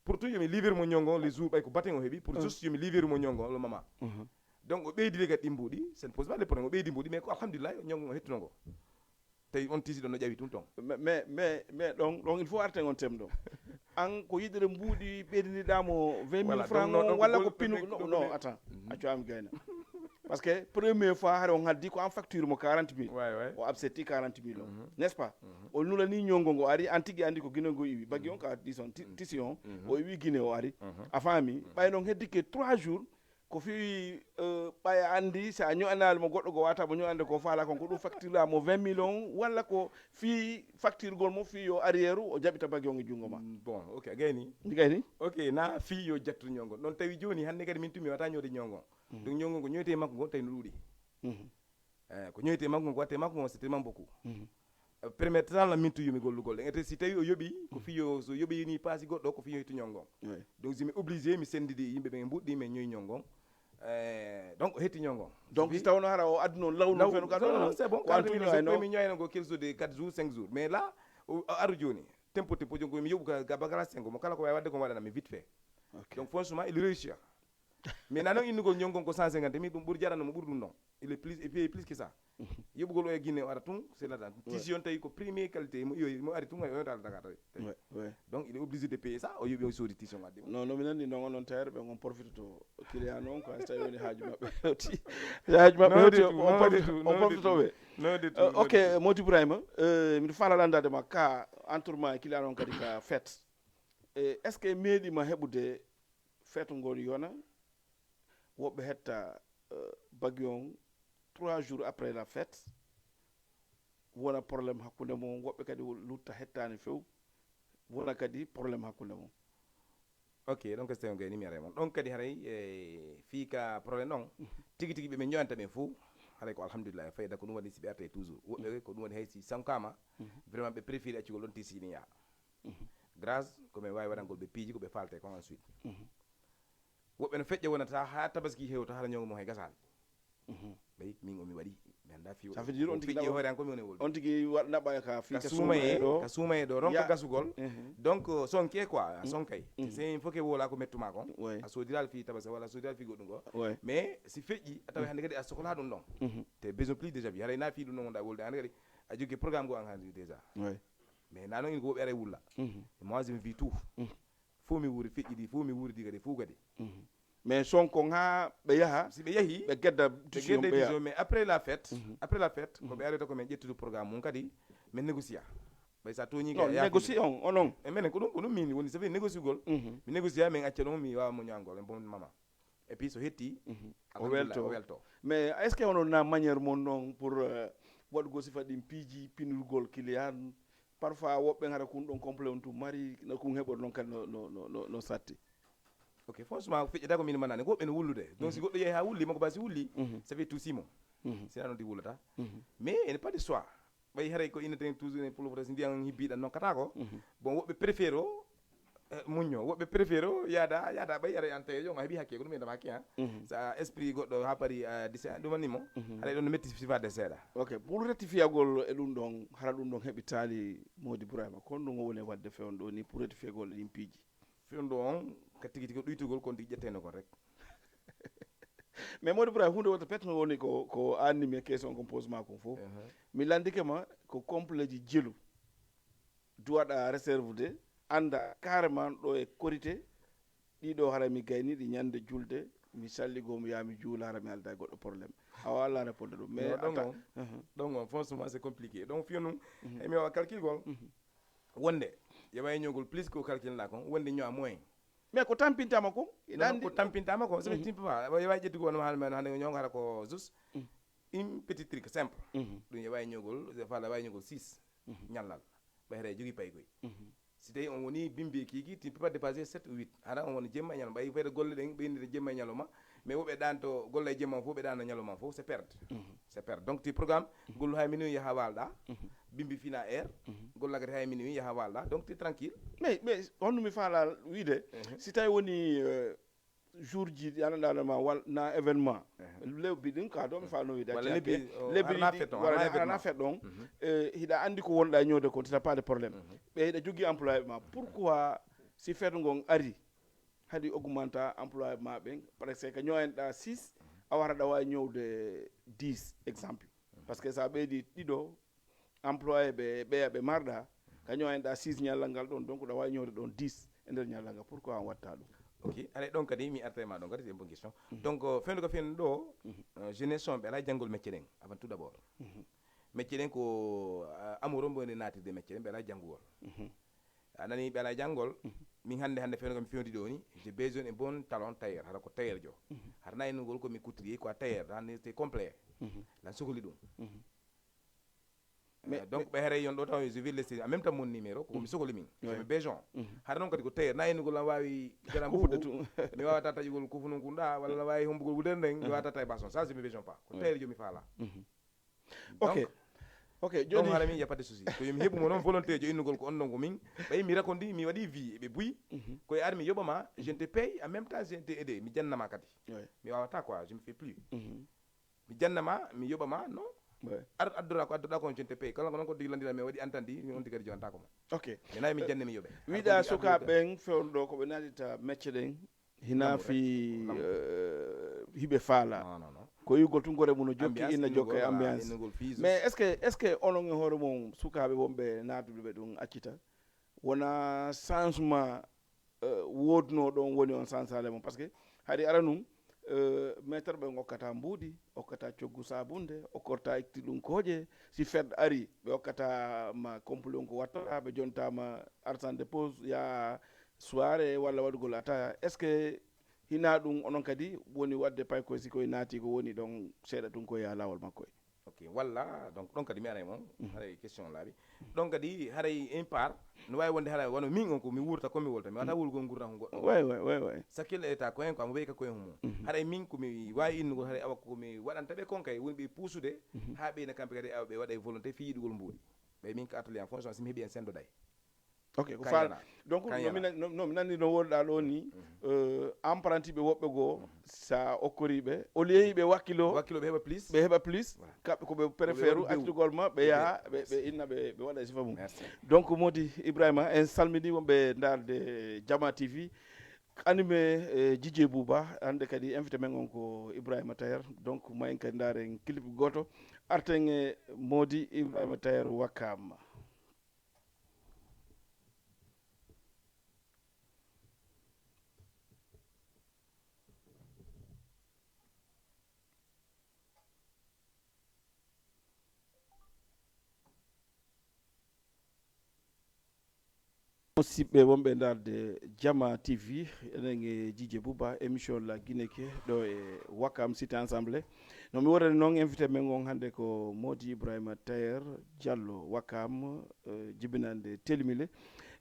pour tout yomi livre mo ñongo les jours ɓay ko baten o heɓi pour juste yomi livre mo ñongo le moment. Donc o ɓeydide kadi ɗi mbuuɗi, ça ne pose pas de problème, o ɓeydi mbuuɗi mais ko alhamdulillah ñongo o hettuno ngo. Tawi on tisi ɗon no ƴawi tun ton. Mais mais mais mais ɗon ɗon il faut arten on tem ɗon. An ko yiɗere mbuuɗi ɓeydiniɗamo vingt mille Voilà, francs donc, on donc, walla ko ko pinu ɗum- non ɗum- non ɗum- attends. Accu am gayna. Parce que première fois hari on haddi ko an facture mo quarante mille. Ouais, ouais. O absetti quarante mille o, n'est-ce pas? O nulani ñongo ngo ari an tigi andi ko Guinée ngo iwi baggi on ka tisi on ti- tisi on. O iwi Guinée o ari. A faami ɓay noon heddike trois jours. Ko fii eh, ɓaya anndi si a ño'anaali mo goɗɗo go wata mo ño'ande ko faala kon ko ɗum facture mo vingt millions walla ko fii facture gol mo fii yo arrière o jaɓita bagi on e junngo ma. Bon, ok, a gayni. Ndi gayni? Ok, na fii yo jattu ñongo ɗon tawi jooni hannde kadi min tumi wata ñoode ñongo. Donc ñongo ko ñoyte makko ngo tawi no ɗuuɗi. Eh, ko ñoyte makko ngo ko watte makko ngo c'est tellement beaucoup. Permettre tan la min tu yumi gollugol ɗen ete si tawi o yoɓi ko fii yo so yoɓi ni paasi goɗɗo ko fii yo hettu ñongo. Oui. Donc si mi obligé mi sendidi yimɓe ɓen e mbuɗɗi men ñoyi ñongo. Eh, donc o hetti ñongo. Donc si tawno hara o adduno lawno feno ka Non, ɗon c'est bon o quand antuno même ay no. Mi ñoyno ngo quelque chose de quatre jours cinq jours mais là o aru joni tempo tempo joni ko mi yoɓu ka ka bagala sengo mo kala ko wawi wadde ko waɗanami vite fait. Ok. Donc franchement il réussit. Mais na noon innugol ñongon ko cent cinquante mille ɗum ɓuri jarano mo ɓuri ɗum noon. Il est plus et puis plus que ça. Yoɓugol o e Guinée o ara tun c'est là-dedans tisi on tawi ko premier qualité mo iyo mo ari tun o yewta Dakar tawi. Ouais, ouais. Donc il est obligé de payer ça o yoɓi o soodi tisi on addi mo. Non non mi nanndi noon onon tayre ɓe on profitoto client noon ko hay so tawi woni haaju maɓɓe hewti haaju maɓɓe Non, hewti du tout, on non, profito du tout, on non, du profito tout. Ɓe. Non, du tout, Euh, non, ok du tout. Modi Ibrahima euh, miɗo faala lanndade ma ka entre ma e client noon kadi ka fête. E est ce que meeɗima heɓude fête ngol yona woɓɓe hetta euh, bagi on trois jours après la fête wona problème hakkunde mum woɓɓe kadi lutta hettani few wona kadi problème hakkunde mum. Ok donc c'est un gayni mi aray mon ɗon kadi haray e fii ka problème ɗon tigi tigi ɓe ɓe ñoyanta ɓen fof haray ko alhamdulillah fayda ko ɗum waɗi si ɓe arta e toujours woɓɓe ko ɗum waɗi hay si sankama vraiment ɓe préféré accugol ɗon tisini ya grâce ko ɓe wawi waɗangol ɓe piiji ko ɓe falte kon ensuite woɓɓe no feƴƴa wonata ha tabaski hewta hara ñongo mo hay gasani ɓay min o mi waɗi mi annda fi Ça veut dire on tigi feƴƴi nawa- hoore an ko mi woni wolde On tigi waɗ naɓa ka fi ka ka suumaye suumaye ɗo. Ka suumaye ɗo ronka Ya- gasugol Mhm. Donc sonkee quoi sonkay c'est une fois que wola ko mettuma kon Ouais. A soodiraali fii tabasa walla a soodiraali fii goɗɗum ko Ouais. Mais si feƴƴi a tawa hannde kadi a sokola ɗum ɗon Mhm. Te besoin plus déjà bi haray na fii ɗum ɗon wonɗa wolde hannde kadi a jogui programme go an hannde déjà Ouais. Mais na noon ina ko woɓɓe aray wulla Mhm. Moi je me vis tout Fof mi wuuri feƴƴi ɗi fof mi wuuri ɗi kadi fof kadi Mhm. Mais sonko ha ɓe yaha Si ɓe yahi ɓe gedda ɓe tissu on gedde ɓe yaha. Tissu mais après la fête après la fête ko ɓe arata ko min ƴettude programme mum kadi min négocia ɓay sa tooñi Non négocie on onon. E menen ko ɗum ko ɗum min woni ça fait négociugol Mhm. Mi négocia min acca ɗum mi wawa mo ñangol en bon mama Et puis so hetti O alhamdulillah welto. O welto Mais est ce que onon na manière mon noon pour euh, waɗugol sifa ɗin piiji pinirgol client? Parfois woɓɓe gara kun ɗon complet on tun mari no kun heɓor noon kadi no, no, no, no, no satti. Ok, franchement, feƴƴata ko min manani ko ɓen wullude. Donc, si goɗɗo yehi ha wulli, makko basi wulli, ça fait tout six mois. Sina noon di wullata. Mais il n'est pas de choix. Ɓay haray ko ina ten toujours en pulopota, si ndiyan hibbiɗan noon kata ko. Bon, woɓɓe préféré o, eh, muñño. Woɓɓe préféré o yaada, yaada ɓay haray an tawi jonga heɓi hakke, ko ɗum en hakke, hein. Sa esprit goɗɗo ha pari, eh, dise, ɗum anni mo. Haray ɗon no metti sifaade seeɗa. Ok, pour rectifiagol e ɗum ɗon, hara ɗum ɗon heɓitaali Mody Ibrahima. Kon ɗum o woni wadde fewndo ɗo ni pour rectifiagol e ɗin piiji. Fewndo on, ka tigi tigi ko ɗuytugol kon tigi ƴetteno kon rek. Mais Mody Ibrahima, hunde wota pet no woni ko, ko anni mi question kon pose ma kon fof. Mi landike ma ko complet ji jelu. Duwaɗa réserve de, anda carrément ɗo e korité, ɗiɗo hara mi gayni ɗi ñande julde, mi salli goo mi yaha mi juula hara mi alda e goɗɗo problème. A wawa la répondre ɗum. Mais Non, ɗon atta-, on, Mhm. ɗon on, franchement, c'est compliqué. Donc, fiyo nun, e mi wawa calcul gol. Wonde, yo wawi ñogol plus ko calcul la kon, wonde ñowa moins. Mais ko tampintama kon, ina Non, andi ko tampintama kon, c'est Mhm. timpa. Yo wawi ƴettugo on hande, hande ñogo hara ko juste. Mhm. Une petite trick simple. Mhm. Ɗum yo wawi ñogol, fala wawi ñogol six. Mhm. Ñallal. Ɓayre jogui paykoy. Mhm. Si tawi on woni bimbi kiki, tu ne peux pas dépasser sept ou huit. Hara on woni jemma e ñalawma. Ɓay fayde golle ɗen, ɓeynide jemma e ñalawma. Mais woɓɓe ɗan to golle e jemma fof, ɓe ɗan ñalawma fof, c'est perte. Mhm. C'est perte. Donc, tu programme, Mhm. gollu hay minuit yaha walɗa. Mhm. Bimbi fina heure. Mhm. Golla kadi hay minuit yaha walɗa. Donc, tu tranquille. Mais, mais, on mi fala wiide, Mhm. si tawi woni, euh, jour ji ɗi anndanɗa ma wal na événement. Ehe. Lebbi ɗin ka ɗo mi fano wiide Walla acca lebbi, ke- o, lebbi arana ɗi- fet on, wala arana ne fet arana on. fet ɗon. Mhm. Eh, hiɗa andi ko wonɗa e ñoode kon, tita pas de problème. Mhm. Ɓe hiɗa jogui employé ma. Pourquoi si fet ngon ari, haɗi augmenta employé ma ɓen, parce que ka ñoyenɗa six, a wara ɗa wawi ñowde dix exemple. Parce que sa ɓeydi ɗiɗo, employé ɓe, ɓeya ɓe marɗa, ka ñoyenɗa six ñallal ngal ɗon, donc ɗa wawi ñowde ɗon dix e nder ñallal ngal. Pourquoi on watta ɗum? Ok, alay ɗon kadi mi arta e ma ɗon kadi, c'est une bonne question. Mhm. Donc, euh, fewndo ko fewndo ɗo, Mhm. euh, jeunesse on ɓe ala janngol métier ɗen, avant tout d'abord. Mhm. Métier ɗen ko, euh, amour on ɓe woni natirde métier ɗen, ɓe ala janngugol. Mhm. A nani ɓe ala janngol, Mhm. min hannde, hannde fewndo ko mi fewndi ɗo ni, j'ai besoin de bon talon tailleur, hara ko tailleur jo. Mhm. Hara na innugol ko mi couturier, quoi tailleur, hannde c'est complet. Mhm. Lan sokoli ɗum. Mhm. Mais, Euh, donc, mais ɓe hare yon ɗo taw, je vais laisser en même temps mon numéro, ko mi sokoli min. Ouais. Somi besoin. Mhm. Hara noon kadi ko tailleur, na innugol lan wawi garan Ko fudde bubu. Tun. Mi wawata taƴugol kufunun kun ɗa, walla lan wawi hombugol wudere nden, mi Ouais. wawata tawi bason. Ça, je me besoin pas. Ko Ouais. tailleur jo mi fala. Mhm. Donc, Ok. Ok, donc joni hara min, y a pas de souci. Ko yomi heɓu mo noon volonté jo innugol ko on ɗon ko min. Ɓay mi rakondi, mi waɗi vie, ɓe buy. Mhm. Ko e ar mi yoɓa ma, je ne te paye, en même temps, je ne te aide. Mi jannama kadi. Ouais. Mi wawata quoi, je me fais plus. Mhm. Mi jannama, mi yoɓa ma, non. Ouais. Ar addora ko adduɗa kon, je ne te paye. Kala ko noon ko digi landira, mi waɗi antandi, mi on tigari jogantako mo. Ok. Mi nayi mi Euh, janne mi yoɓe. Wiɗa Ar ko sukaɓe digi ɓen fewndo ɗo ko ɓe naɗita mecce ɗen. Hina Lamu rek. fi, Lamu. euh, hiɓe faala. Non, non, non. Ko yugol tun gore mun no jokki Ambiance, ina innugol, jokka e voilà, ambiance. innugol fii Mais zus. Est-ce que, est-ce que onon e hoore mon sukaaɓe wonɓe naatuɓe ɓe ɗum accita? Wona changement, euh, woodno ɗon woni on sansaale mon? Parce que hari ara nun, euh, maître ɓe okkata mbuuɗi, okkata coggu sabunde, okkata itti ɗum kooƴe. Si fed ari, ɓe okkata ma complet on ko watta, ɓe jonta ma arsan de pause, ya soirée walla waɗugol ataya. Est-ce que hina ɗum onon kadi woni waɗde pay koye si koye naati ko woni ɗon seeɗa tun koye yaa laawol makko e? Ok, walla, donc, ɗon kadi mi ara e mon, Mhm. haray question laaɓi. Ɗon kadi haray en part, no wawi wonde haray wano min on ko mi wurta ko mi wolta, mi wata wulgol ngurna ko goɗɗo. Ouais, ouais, ouais, ouais. Sakil eta ko en ko amo ɓeyka ko en humo. Mhm. Haray min ko mi wawi innugol haray awa ko mi waɗanta ɓe kon kay woni ɓe puusude, Mhm. ha ɓeyna kamɓe kadi awa ɓe waɗa e volonté fi yiɗugol mbuuɗi. Ɓay min ka atelier en fonction si mi heɓi en sendo ɗay. Ok, ko Kañana. faal-, donc, no mi Kañana. nan-, no, no mi nanni no wonɗa ɗo ni, Mhm. euh, apprenti ɓe woɓɓe goo, Mhm. sa okkori ɓe, au lieu ɓe wakkilo, Wakkilo ɓe heɓa plus. ɓe heɓa plus, Voilà. kamɓe ko ɓe Ko ɓe préfère waɗi bewu. accitugol ma, ɓe Ɓe yaha, bewu. ɓe, ɓe inna ɓe, ɓe waɗa e sifa mum. Merci. Donc, Mody Ibrahima, en salmini wonɓe ndaarde Jama T V, animé, eh, Djidjé Bouba, hannde kadi invité men on ko Ibrahima Tayer. Donc, ma en kadi ndaaren clip gooto, arten e Mody Ibrahima Tayer Wakam. Musidɓe wonɓe ndaarde Jama T V, enen e Djidjé Bouba, émission La Guinée ke ɗo e Wakam Cité Ensemble. No mi woodani noon invité men on hannde ko Mody Ibrahima Tayer Diallo Wakam, eh, jibinande Telimile.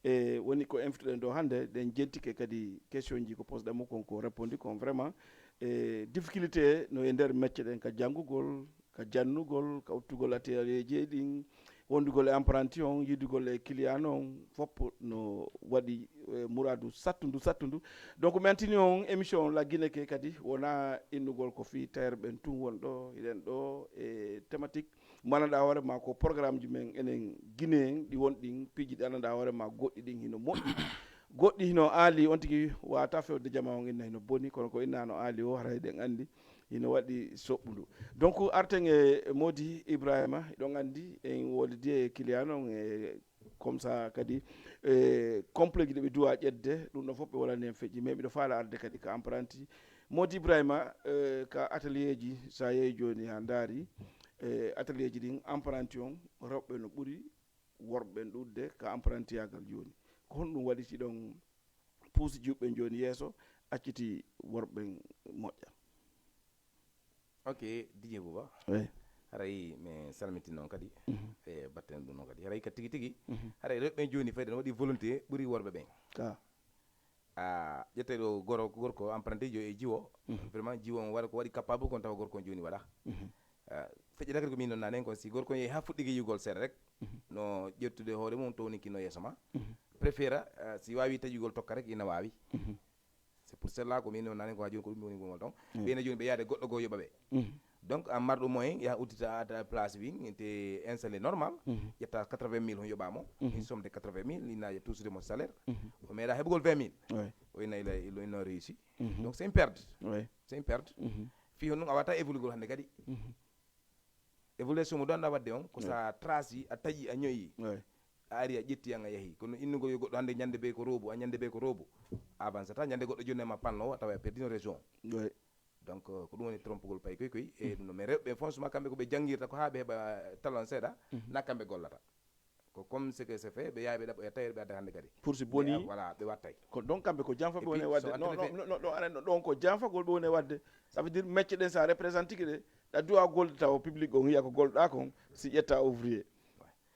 E woni ko invité ɗen ɗo hannde, ɗen jentike kadi question ji ko posɗen mo kon, ko répondu kon vraiment. E difficulté no e nder mecce ɗen, ka janngugol, ka jannugol, ka uttugol atelier ji ɗin, wondugol e apprenti on, yiidugol e client on, fof no waɗi e muraadu sattundu, sattundu. Donc mi antini on émission on laggineke kadi wona innugol ko fii tailleur ɓen tun won ɗo, hiɗen ɗo e thématique mo annanɗaa hoore ma ko programme ji men enen Guinéen ɗi won ɗin piiji ɗi annanɗaa hoore ma goɗɗi ɗin hino moƴƴi. Goɗɗi hino aali on tigi wata fewde jama on inna hino boni, kono ko inna no aali o haray ɗen anndi hino waɗi soɓɓundu. Donc arten e Modi Ibrahima, ɗon anndi en wolidi e client on e comme ça kadi e complet ji ɗi ɓe duwa ƴetde, ɗum ɗon fof ɓe wonani en feƴƴi. Mais miɗo faala arde kadi ka apprenti. Modi Ibrahima, e ka atelier ji, sa yehi jooni ha ndaari e atelier ji ɗin, apprenti on rewɓe no ɓuri worɓe ɓen ɗuuɗde ka apprentiyaagal jooni. Ko honɗum waɗi si ɗon puusi jiwɓe ɓen jooni yeeso, acciti worɓe ɓen moƴƴa? Ok, Didier Bouba. Oui. Haray mi salmitin noon kadi e batten ɗum noon kadi, haray ka tigi tigi, Mhm. Haray rewɓe ɓen jooni fayde no waɗi volonté ɓuri worɓe ɓen. Ka. A ƴettay ɗo goro gorko apprenti jo e jiwo. Mhm. Vraiment jiwo on waɗa ko waɗi capable kon tawa gorko on jooni waɗa. Mhm. Ah, feƴƴata kadi ko min noon nanen kon, si gorko on yehi ha fuɗɗike yiyugol seeɗa rek, Mhm. no ƴettude hoore mum towninkino yeeso ma. Mhm. Préféra, ah, si wawi taƴugol tokka rek ina wawi. Mhm. C'est pour cela ko min noon nanen ko ha joni ko ɗum woni gongol ɗon. Mm. Ɓeyna joni ɓe yaade goɗɗo goo yoɓa ɓe. Mhm. Donc an marɗo moyen yaha uddita à place wi te installé normal. Mhm. Ƴetta quatre-vingt mille hon yoɓamo. Mhm. Une somme de quatre-vingt mille ina ya tousude mo salaire. Mhm. O meeɗa heɓugol vingt mille. Oui. O ina ila ila ina réussi. Mhm. Donc c'est une perte. Oui. C'est une perte. Mhm. Fi honɗum a wata évoluer gol hannde kadi. Mhm. Évolution mo ɗon a wadde on ko Oui. sa trasi a taƴi a ñoyi. Oui. A ari a ƴetti an a yahi kono innugol yo goɗɗo hannde ñande be ko robo a ñande be ko robo. A avancata ñande goɗɗo jonni ma panno a tawa a perdino région. Oui. Donc euh, ko ɗum woni trompugol pay koy koy e ɗum ɗo mais rewɓe franchement kamɓe ko ɓe janngirta ko haa ɓe heɓa talon seeɗa. Na kamɓe gollata. Ko comme ce que c'est fait ɓe yaha ɓe ɗaɓɓoya tawi ɓe adda hannde kadi. Pour si boni. Voilà ɓe wattay. Ko donc kamɓe ko janfa ɓe Et puis, woni wadde so non attene non fe- non non aɗa ɗon ko janfagol ɓe woni wadde. Ça veut dire mecce ɗen sa représentike ɗe ɗa duwa golde taw public on hiya ko golɗa kon si ƴetta ouvrier.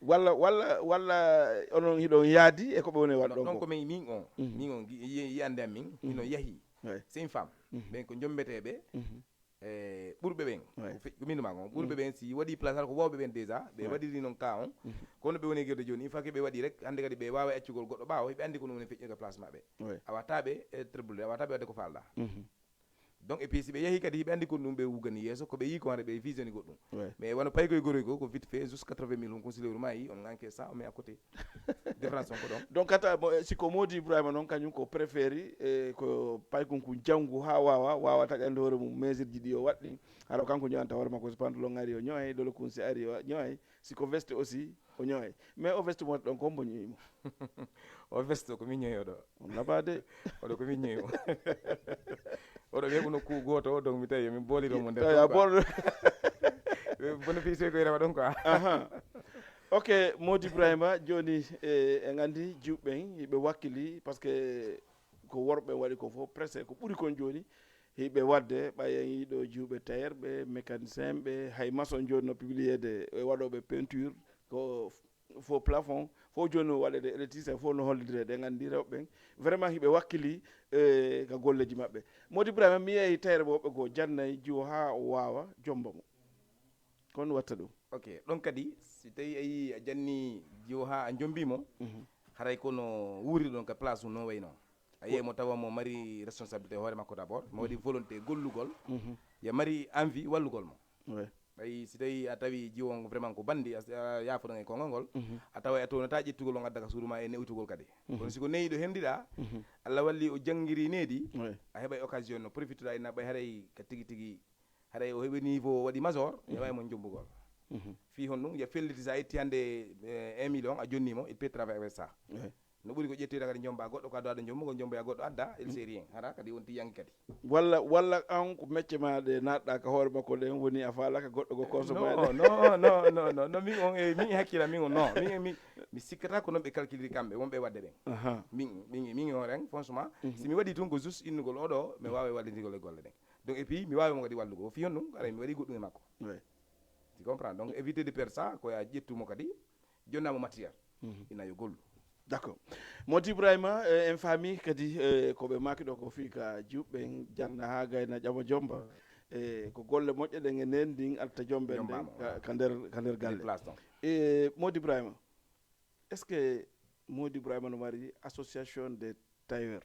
Walla walla walla onon hiɗon yaadi e ko ɓe woni waɗ ɗon Ɗon ko. Ko min min on Mhm. Min on gi- yi- yiyande am min hino yahi. Ouais. C'est une femme. Mhm. Ɓen ko jombeteɓe. Mhm. E ɓurɓe ɓen. Ouais. Ko fe- ko min ɗuma kon ɓurɓe ɓen si waɗi place hara ko wawɓe ɓen déjà ɓe Ouais. Waɗiri noon ka on. Mhm. Kono ɓe woni guirde joni une fois que ɓe waɗi rek hannde kadi ɓe wawa accugol goɗɗo ɓawo ɓe anndi ko ɗum woni feƴƴude ka place maɓɓe. Ouais. A watta ɓe e tribule a watta ɓe wadde ko falɗa. Mhm. Donc et puis si ɓe yeehi kadi hiɓe anndi kon ɗum ɓe wugani yeeso ko ɓe yi ko hara ɓe visioni goɗɗum. Ouais. Mais wano payi koye goroy ko ko vite fait juste quatre-vingt mille hon considéré ma yi on enquête ça on met à côté. Différence on ko ɗon. Donc kata mo- eh, siko Modi Ibrahima noon kañum ko préféri e ko paykun kun janngu ha wawa wawa taƴande hoore mum mesirji ɗi o waɗɗi. Hara kanko ñoyanta hoore makko so pantalon ari o ñoye dole kun si ari o ñoye, siko veste aussi o ñoye. Mais o veste mo ɗon ko hombo ñoyimo? O veste ko min ñoyi oɗo. On naba de. Oɗo ko min ñoyi mo. Oɗo ɓe ko nokku goto donc mi tawi min boliro mo nder Tawi a ɗon quoi. bol. Bénéficier koye rewa ɗon quoi. Aha. Ok, Modi Ibrahima, joni e en andi jiwɓe ɓen hiɓe wakkili par ce que ko worɓe waɗi ko fof presque ko ɓuri kon joni hiɓe wadde ɓay en yiɗo jiwɓe tailleur ɓe mécanicien ɓe hay maçon joni no publié de e waɗoɓe peinture ko faux plafond fof joni no waɗede électricien fof no hollidire ɗen andi rewɓe ɓen vraiment hiɓe wakkili e ka golleji maɓɓe. Modi Ibrahima mi yeeyi tailleur ɓe woɓɓe goo jannay jiwo ha o wawa jomba mo. Ko honɗum watta ɗum? Ok, ɗon kadi si tawi a yii a janni jiwo ha a jombi mo, haray kono wuuri ɗon ka place mum no way noon. A yiyay mo tawa mo mari responsabilité hoore makko d'abord, mo waɗi volonté gollugol, ya mari envie wallugol mo. Ouais. Ɓay si tawi a tawi jiwo on vraiment ko bandi a a yaafoɗon e konngol ngol, a tawa a townata ƴettugol on adda ka suudu ma e ne'utugol kadi. Kono si ko neyiɗo hendiɗa, Allah walli o janngiri needi, Ouais. A heɓay occasion no profituɗa ina ɓay haray ka tigi tigi haray o heɓi niveau waɗi major, heɓay mo jombugol. Fii honɗum ya felliti sa itti hannde eh, un million a jonni mo il peut travailler avec ça. Ouais. No ɓuri ko ƴettoyta kadi jomba goɗɗo ko adda waɗa jombugol jomboya goɗɗo adda il c'est rien hara kadi wonti yangi kadi. Walla walla an ko mecce ma ɗe natɗa ka hoore makko ɗen woni a faalaka goɗɗo ko consommé Non, non, non, non, non, non, min on e min e hakkila min on non, min e mi mi sikkata ko noon ɓe calculiri kamɓe wonɓe wadde ɓen. Aha. Min min min on ren franchement si mi waɗi tun ko juste innugol oɗo mi wawa wallidigol e golle ɗen. Donc et puis mi wawi mo kadi wallugo o fii honɗum aray mi waɗi goɗɗum e makko. Ouais. Tu comprends? Donc éviter de perdre ça ko ya ƴettumo kadi jonnamo matériel. Ina yo gollu. D'accord. Modi Ibrahima, eh, en faami kadi, eh, ko ɓe maaki ɗo ko fii ka juɓɓe en janna haa gayna ƴama jomba. Eh, ko golle moƴƴe ɗen e nen ndin alta jomben ɗen ka, ka nder, ka nder galle. Place ɗon. Eh, Modi Ibrahima, est-ce que Modi Ibrahima no mari association des tailleurs?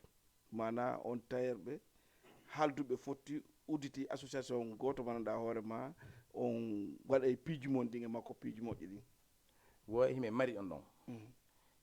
Maanaa on tailleur ɓe haalduɓe fotti udditi association gooto mo ngannduɗaa hoore ma on waɗa e piiji mon ɗin e makko piiji moƴƴi ɗin? Wo himi mari on ɗon. Mhm.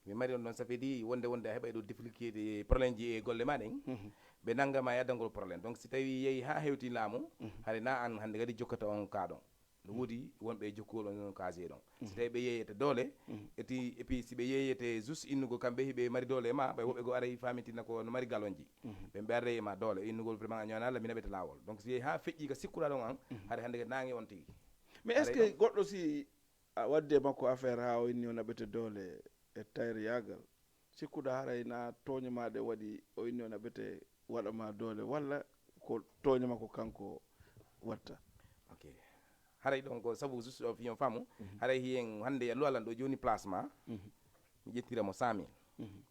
Mi mari on ɗon, ça fait di wonde wonde a heɓa ɗo difficulté problème ji e golle ma ɗen. Mhm. Ɓe nanga ma yaddangol problème. Donc si tawi yehi ha hewti laamu, mhm, hari na an hande kadi jokkata on ka ɗon. No woodi wonɓe e jokkugol on casier ɗon. Si tawi ɓe yeeyete doole, mhm, eti, et puis si ɓe yeeyete juste innugol kamɓe hiɓe mari doole e ma, ɓay woɓɓe goo aray famintina ko no mari galonji. Mhm. Ɓe ɓe arde e ma doole, innugol vraiment a ñaana Allah, mi naɓete laawol. Donc si yehi ha feƴƴi ka sikkuɗa ɗon an, mhm, hari hande kadi nange on tigi. Mais est-ce que goɗɗo si a waddi e makko affaire ha o inni o naɓete doole e tayriyaagal, sikkuɗa haray na tooñe ma ɗe waɗi o inni o naɓete waɗa ma doole, walla ko tooñe makko kanko watta? Ok. Haray ɗon ko sabu juste o fiyon faamu. Mhm. Haray hiyen hande ya luwalan ɗo joni place ma. Mhm. Mi ƴettira mo cent mille. Mhm.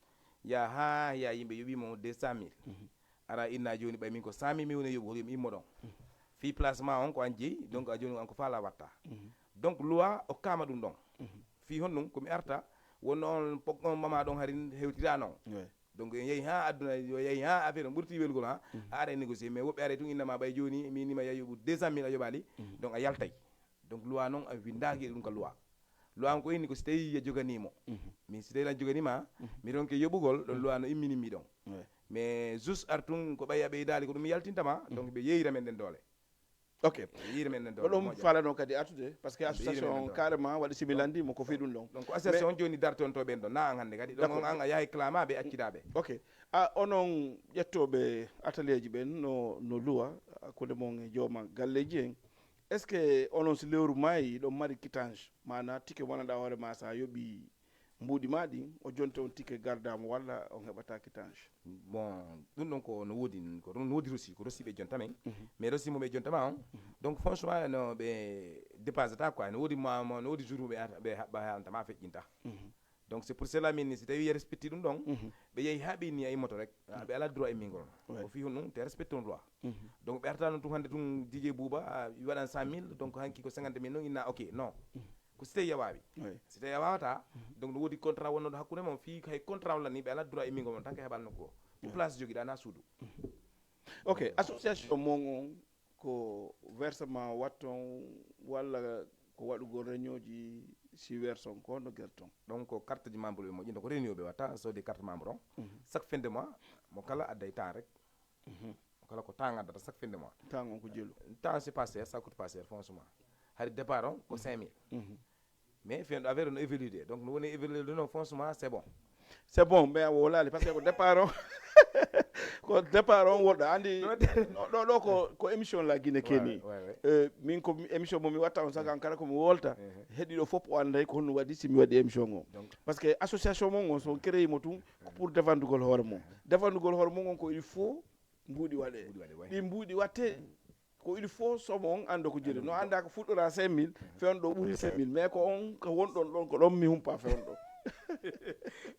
Ya ha ya yimɓe yoɓi mo deux cent mille. Mhm. Ara inna joni ɓay min ko cent mille mi woni yoɓugol mi immo ɗon. Mhm. Fi place ma on ko an jeyi, donc a joni an ko fala watta. Mhm. Donc loi o kama ɗum ɗon. Mhm. Fi honɗum ko mi arta wonno on pok-, on mama ɗon hari hewtira non. Ouais. Donc en yehi ha aduna, yo yehi ha affaire on ɓurti welgol ha, mhm, a ara négocier, mais woɓɓe ara tun innama ɓay joni mi nima ya yoɓu deux cent mille a yoɓali. Mhm. Donc a yaltay. Donc loi non a windaki e ɗum ka loi. Loi on ko inni ko si tawi ya joganimo. Mhm. Min si tawi lan joganima, mhm, mi ronke yoɓugol ɗon, mhm, loi no immini mi ɗon. Ouais. Mais juste ar tun ko ɓay a ɓeydali ko ɗum mi yaltintama, mhm, donc ɓe yeeyira men ɗen doole. Ok. Yirmen ɗon ɗum falano kadi artude, parce que association on carrément waɗi sibi landi mo ko fii ɗum ɗon. Donc association on joni dartonto ɓen ɗon na an hannde kadi ɗon on an a yahay clama ɓe accida ɓe. Ok. A onon ƴettoɓe atelier ji ɓen no, no luwa hakkunde mon e jooma galleji en, est ce que onon si lewru maayi ɗon mari quittance, maana tike wonanɗa hoore ma sa yoɓi mbuuɗi ma ɗin, o jonta on tike gardamo walla on heɓata quittance? Bon, ɗum ɗon ko no woodi, ko ɗum no woodi rosi, ko rosi ɓe jonta men. Mhm. Mais rosi mo ɓe jonta ma on, mhm, donc franchement no ɓe dépassata quoi, no woodi ma, ma- no woodi jour mo ɓe ata- ɓe haɓɓa halanta ma feƴƴinta. Mhm. Donc c'est pour cela min si tawi respecti ɗum ɗon, mhm, ɓe yehi ha ɓe ni a immoto rek, ah, ɓe ala droit immingol. Ouais. Ko fi honɗum te respecte on loi. Mhm. Donc ɓe arta non tun hande tun Didier Bouba, ah, waɗan cent mille, donc hanki ko cinquante mille non inna ok non. Mhm. Ko si tawi a waawi. Oui. Si tawi a waawata, mhm, donc no woodi contrat wonnoɗo hakkunde mon fii hay contrat on lanni ɓe ala droit immingo mon tan que heɓal nokku o. Ko, oui, place jogiɗa na suudu. Mhm. Ok, association mon on ko versement watton walla ko waɗugol réunion ji si verson ko no gerton? Donc ko carte ji membre ɓe moƴƴinta ko réunion ɓe watta sodi carte membre on. Mhm. Chaque fin de mois mo kala adday temps rek. Mhm. Kala ko temps ngaddata chaque fin de mois. Temps on ko jelu? Temps c'est pas cher, ça coûte pas cher franchement. Hari départ on ko cinq mille. Mhm. Mais fin affaire no évolude donc no woni évolude non franchement c'est bon. C'est bon, mais a wolali parce que ko départ on ko départ on woɗɗo andi. Ɗo ɗo ko ko émission la Guinée keni. Ouais, ouais. Euh, min ko émission mo mi watta on sagan kala ko mi wolta. Mhm. Heɗiɗo fof o anday ko honno waɗi si mi waɗi émission o. Donc parce que association mon on so créé mo tun ko pour défendugol hoore mon. Défendugol hoore mon on ko il faut mbuuɗi waɗe. Mbuuɗi waɗe, ouais. Ɗi mbuuɗi watte ko il faut somo on anda ko jeli no anda ko fuɗɗora cinq mille fewndo ɓuri cinq mille mais ko on ko wonɗon ɗon ko ɗon mi humpa fewndo.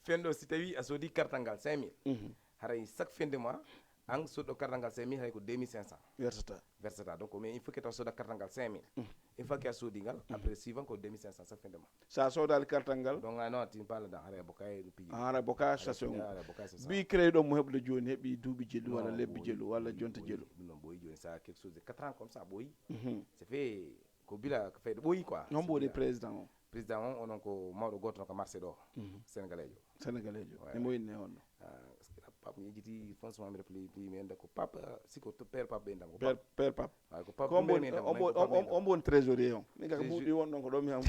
Fewndo si tawi a sodi kartal ngal cinq mille, mhm, haray chaque fin de mois an soɗɗo kartal ngal cinq mille haray ko deux mille cinq cents. Versata. Versata donc mais il faut que taw soda kartal ngal cinq mille. Mhm. Une fois que a soodi ngal, mhm, après suivant ko deux mille cinq cents chaque fin de mois. Sa soodali kartal ngal? Donc ah non, tu ne parles dans hara boka e piji. Ah, hara boka station. Hara boka station. Bi créé ɗo mo heɓde joni heɓi duuɓi jelu walla lebbi jelu walla jonte jelu. Non boy joni ça quelque chose de quatre ans comme ça boy. Mhm. C'est fait ko bila ko fait boy quoi. Non boy président. Président on onon ko mawɗo goto no ko marché ɗo. Mhm. Sénégalejo. Sénégalejo. Ouais. Emo inne on. Ah, pap mi yejiti franchement mi rappelé plus mi enda ko pap siko to père pap ɓe ndam ko père père pap. Ay ko pap on bon on bon trésorier on mi ga buɗi won ɗon ko ɗo mi am.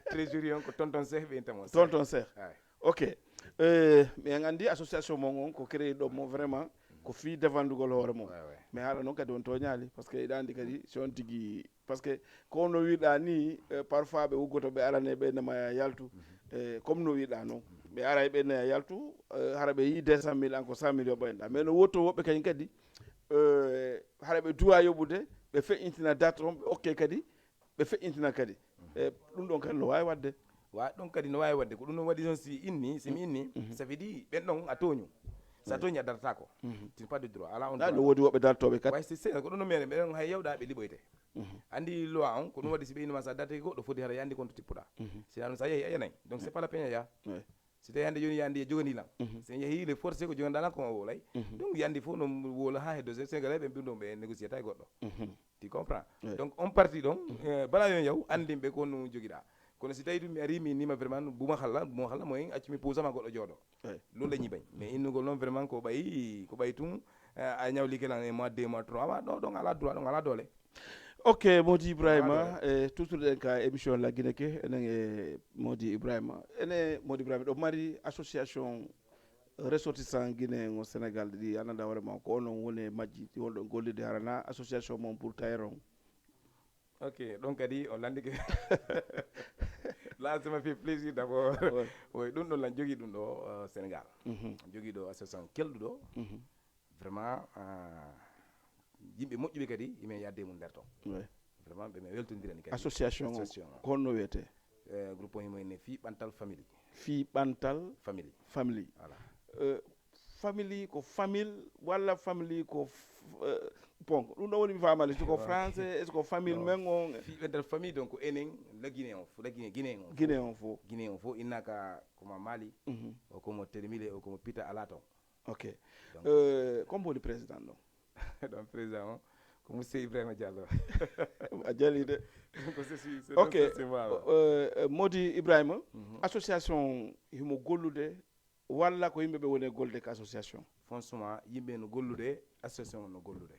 Trésorier on ko tonton Cheikh ɓe tamo tonton Cheikh. Ay ok. Euh, mais en andi association mon on ko créé ɗo mo vraiment ko fi défendugol hoore mo. Mais haala noon kadi on toñaali parce que eɗa andi kadi si on tigi parce que ko no wiɗa ni, eh, parfois ɓe uggoto ɓe arane ɓe nama ya yaltu. Eh, comme no wiɗa noon ɓe ara ɓe naya yaltu, eh, hara ɓe yi deux cent mille an ko cent million ɓoyɗa mais no wotto woɓɓe kañum kadi, eh, hara ɓe duwa yoɓude ɓe feƴƴintina date on ɓe okke kadi ɓe feƴƴintina kadi. Eh, ɗum ɗon kadi no wawi wadde. Wa ɗon kadi no waawi waɗde, ko ɗum ɗum waɗi noon, si inni, si mi inni, ça veut dire ɓen ɗon a tooñu. So a tooñi a darataako. Tu n'as pas de droit, alaa on Ɗa droit. No woodi woɓɓe dartooɓe kadi. Way si sey ko ɗum ɗum meɗen ɓen hay yawɗa ɓe liɓoyte. Anndi loi on ko ɗum waɗi, si ɓe innima sa dartaki goɗɗo foti hara yandi kon to tippuɗa. Sina ɗum sa yehi a yanay, donc c'est pas la peine ya. Ouais. Si tawi hannde jooni yandi e jogani lan, si en yehi le forcé ko joganɗa lan kon o wolay. Donc yandi fof no woola ha heddo, Sénégalais ɓe ɗum ɗon ɓe négocier ta e goɗɗo. Tu comprends? Donc on parti ɗon, eh, bala yon yaw anndin ɓe ko no jogiɗa. Kono si tawi ɗum mi ari mi nima vraiment buma halla buma halla mo en accu mi puusama goɗɗo jooɗo. Ɗum dañi bañ mais innugol noon vraiment ko ɓayi ko ɓayi tun, eh, a ñawlike lan e mois deux mois trois mois ɗo ɗon ala droit ɗon ala doole. Ok, Modi Ibrahima, e toujours ɗen ka émission la Guinée ke enen e Modi Ibrahima. Ene Modi Ibrahima ɗo mari association ressortissant guinéen o Sénégal ɗi ananda hoore ma ko onon woni e majji ɗi wonɗo gollide harana association mon pour tayeron. Ok, ɗon kadi on landike. Là ça m'a fait plaisir d'abord. Oui, ɗum ɗon lan jogi ɗum ɗo, euh, Sénégal. Jogi ɗo association kelɗuɗo. Vraiment, euh, yimɓe moƴƴuɓe kadi imen yadde mum nder ton. Oui. Vraiment ɓe mi weltondirani kadi. Association o ko honno wiyete? Eh, groupe o himo ene fii ɓantal famille. Fii ɓantal famille. Famille. Voilà. Euh, famille ko famille walla famille ko f- euh, bon ɗum ɗo woni mi famali est-ce que ko français est-ce que ko famille men on? Fii ɓantal famille donc enen la Guinée on fof la Guinée Guinée on Guinée on fof. Guinée on fof innaka komo Mali, o komo Termile, o komo Pita ala ton. Ok. Euh, comme woni président ɗon? Ɗon président o ko monsieur Ibrahima Diallo. A jali de. Ko ceci c'est Ok. Ceci, voilà. Euh, euh, Modi Ibrahima, association himo gollude walla ko yimɓe ɓe woni e golde ka association? Franchement yimɓe no gollude, association no gollude.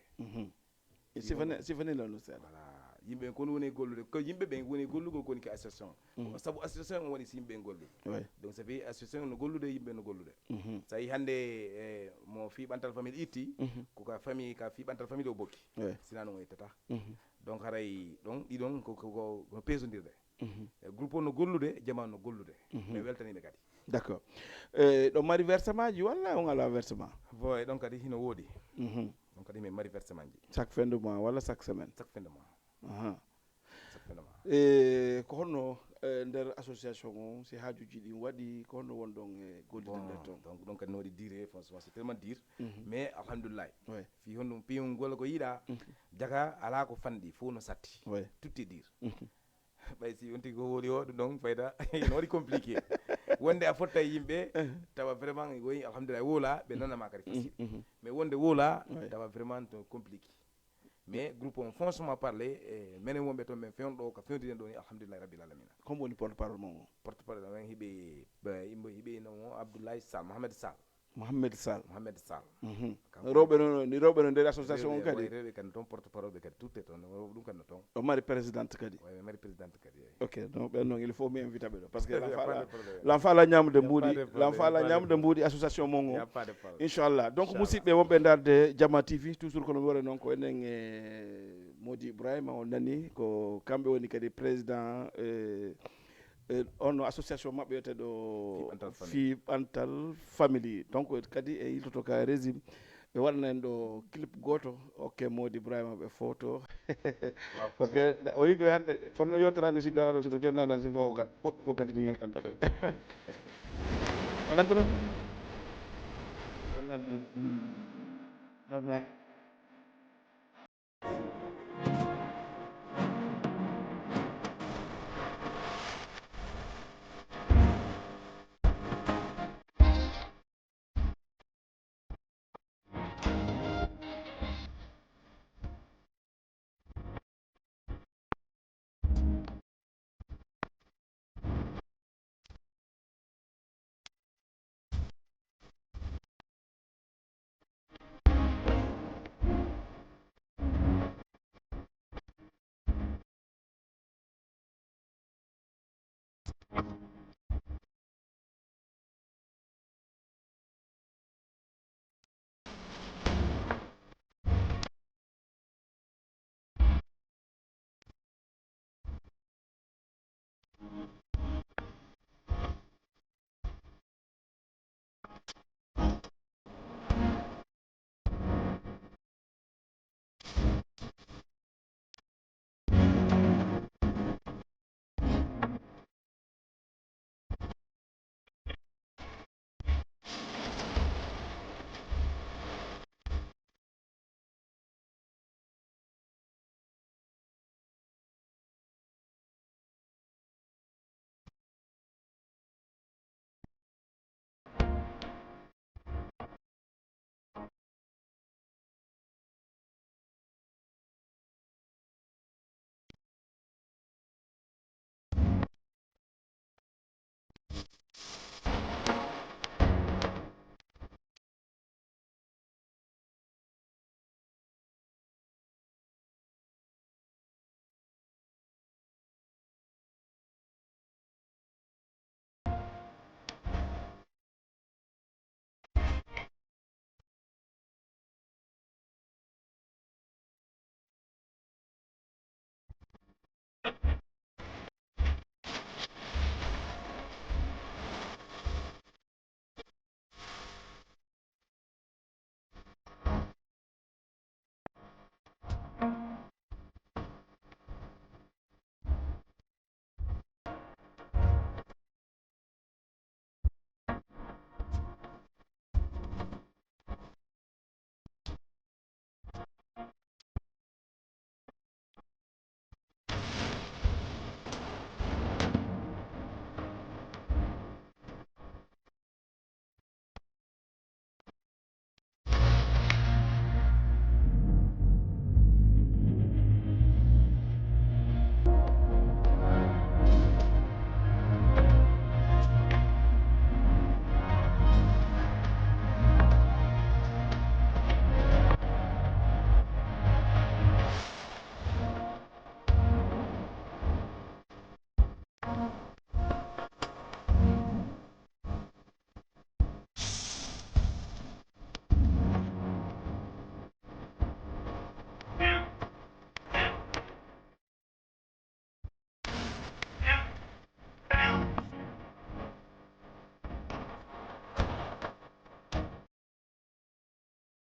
Sifani sifani lanu seeɗa. Voilà, yimɓe kon woni e gollude ko yimɓe ɓen woni e gollugol koni ka association. Ko sabu association on waɗi si yimɓe en gollude. Oui. Donc ça fait association no gollude yimɓe no gollude. So yi hannde, eh, mo fii ɓantal famille itti, ko ka famille ka fii ɓantal famille o bokki. Oui. Sina non o ittata. Donc haray ɗon ɗiɗon ko ko ko no peesondirde. E groupe o no gollude, jama no gollude. Mais weltaniɓe kadi. D'accord. Eh, ɗo mari versement ji walla on ala versement? Boy ɗon kadi hino woodi. Ɗon kadi min mari versement ji. Chaque fin de mois walla chaque semaine? Chaque fin de mois. Aha. Chaque fin de mois. E ko honno eh, nder association o si haajuji ɗin waɗi ko honno wonɗon e gollude nder Bon, ton? Donc ɗon kadi no waɗi dire franchement c'est tellement dire. Mais alhamdulillah. Oui. Fii honɗum piyum golle ko yiɗa. Jaka ala ko fanɗi fof no satti. Oui. Tout est dire. Ɓay si on tigi ko woni o ɗum ɗon fayda no waɗi compliqué. Wonde a fotta e yimɓe tawa vraiment woyi alhamdulillah wola ɓe nanama kadi facile. Mais wonde wola tawa vraiment to compliqué. Mais groupe on franchement parlé e menen wonɓe toon men fewndo ɗo ka fewndinen ɗo ni alhamdulillahi rabbil alamina. Comme woni porte parole mon o? Porte parole men hiɓe yimɓe hiɓe no mo Abdoulaye Sall, Mohamed Sall. Mohamed Sall. Mohamed Sall. Rewɓe no ni rewɓe no nder association on kadi? Rewɓe kadi toon porte parole ɓe kadi tutte toon ɗum kadi no toon. O mari présidente kadi? Way mari présidente kadi. Ok, donc ɓen noon il faut mi invita ɓe ɗo parce que lan faala ñamude mbuuɗi lan faala ñamude mbuuɗi association mon o. Inchallah donc musidɓe wonɓe ndarde Jama T V toujours kono mi waɗa noon ko enen e Modi Ibrahima on nani ko kamɓe woni kadi président e e on no association maɓɓe wiyeteɗo Fii Ɓantal Family. Fii Ɓantal Family donc kadi e yiltoto ka régime ɓe waɗana en ɗo clip goto. Ok Modi Ibrahima ɓe foto. Parce que o yiɗi hande kono yottorande si dawano si ko jonnaɗan si fof gat fof ko kadi ni tan.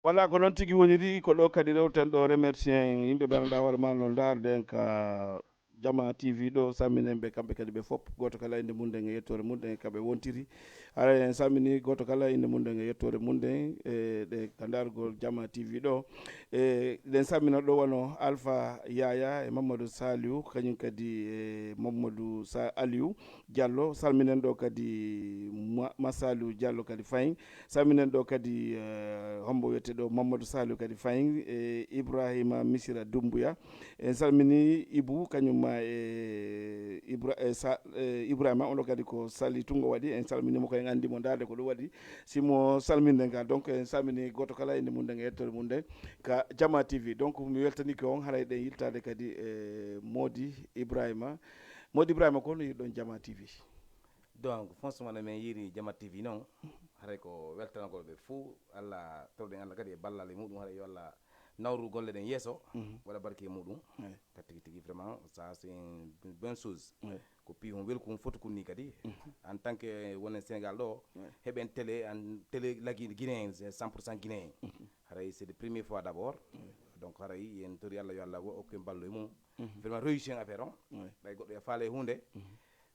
Wala ko noon tigi woniri, ko ɗo kadi rewten ɗo, remercier en yimɓe ɓe ngannduɗaa hoore maa no ndaarde en ka Jama T V ɗo, salminen ɓe kamɓe kadi ɓe fof, gooto kala innde mum nden e yettoore mum nden e ka ɓe wontiri. Haray en salmini gooto kala innde mum nden e yettoore mum nden e ɗe ka ndaargol Jama T V ɗo. E ɗen salmina ɗo wano Alpha Yaya e Mamadou Saliou, kañum kadi e Mamadou Sa-, Aliou Diallo, salminen ɗo kadi Ma-, Ma Saliou Diallo kadi fayin. Salminen ɗo kadi, eh, hombo wiyete ɗo Mamadou Saliou kadi fayin, e Ibrahima Misira Dumbuya. En salmini Ibu, kañum ma e Ibra-, e Sa-, e Ibrahima, on ɗo kadi ko Sali Tungo waɗi. En salmini mo ko en anndi mo ndaarde ko ɗum waɗi. Si mo salminde nga, donc en salmini gooto kala innde mum nden e yettoore mum nden ka Jama T V. Donc mi weltanike on, haray ɗen yiltaade kadi e Mody Ibrahima. Mody Ibrahima, ko no yiɗɗon Jama T V? Donc franchement no min yiiri Jama T V noon, haray ko weltanagol ɓe fuu. Allah, toroɗen Allah kadi e ballal e muɗum, haray yo Allah nawru golle ɗen yeeso, waɗa barke e muɗum. Ka tigi tigi vraiment ça c'est une bonne chose. Ko pii hon welkum fotu kun ni kadi en tant que wonen Sénégal ɗo, heɓen télé, en télé lagi guinéen, c'est cent pour cent guinéen. Haray c'est de première fois d'abord. Donc haray en tori Allah yo Allah wo okken ballo e mum. Vraiment réussi en affaire on. Ɓay goɗɗo e faale e hunde,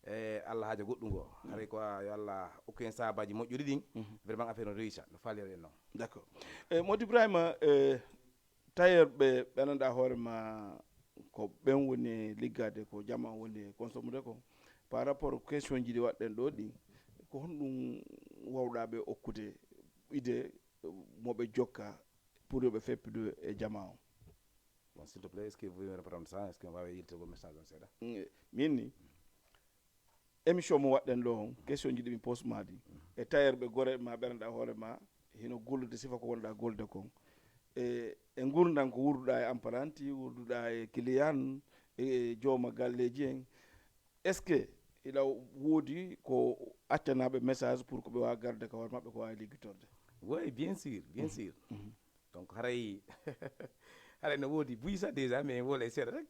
e Allah haaja goɗɗum goo. Haray ko a-, yo Allah okku en saabaaji moƴƴuɗi ɗin. Vraiment affaire no réussi, no faaliri en noon. D'accord. E Mody Ibrahima, e tailleur ɓe ɓenanɗa hoore ma ko ɓen woni e liggaade, ko jama woni e consommude ko, par rapport question ji ɗi waɗɗen ɗo ɗin, ko honɗum wawɗa ɓe okkude idée mo ɓe jokka pour yo ɓe feppidu e jama on? Bon, s'il te plaît, est-ce que vous pouvez me reprendre ça? Est-ce que mi waawi yiltugol message on seeɗa? Min ni, émission mo waɗɗen ɗo on, question ji ɗi mi pose ma ɗi, e tailleur ɓe gore ma ɓerɗa hoore ma, hino gollude sifa ko wonɗa golde kon, e e ngurndan ko wurduɗa e apprenti, wurduɗa e client, e jooma galleji en, est ce que hiɗa woodi ko accanaɓe message pour ko ɓe wawa garde ka hoore maɓɓe, ko wawi liggitorde? Oui, bien sûr, bien sûr. Donc haray haray no woodi buy sa déjà, mais wole seeɗa rek.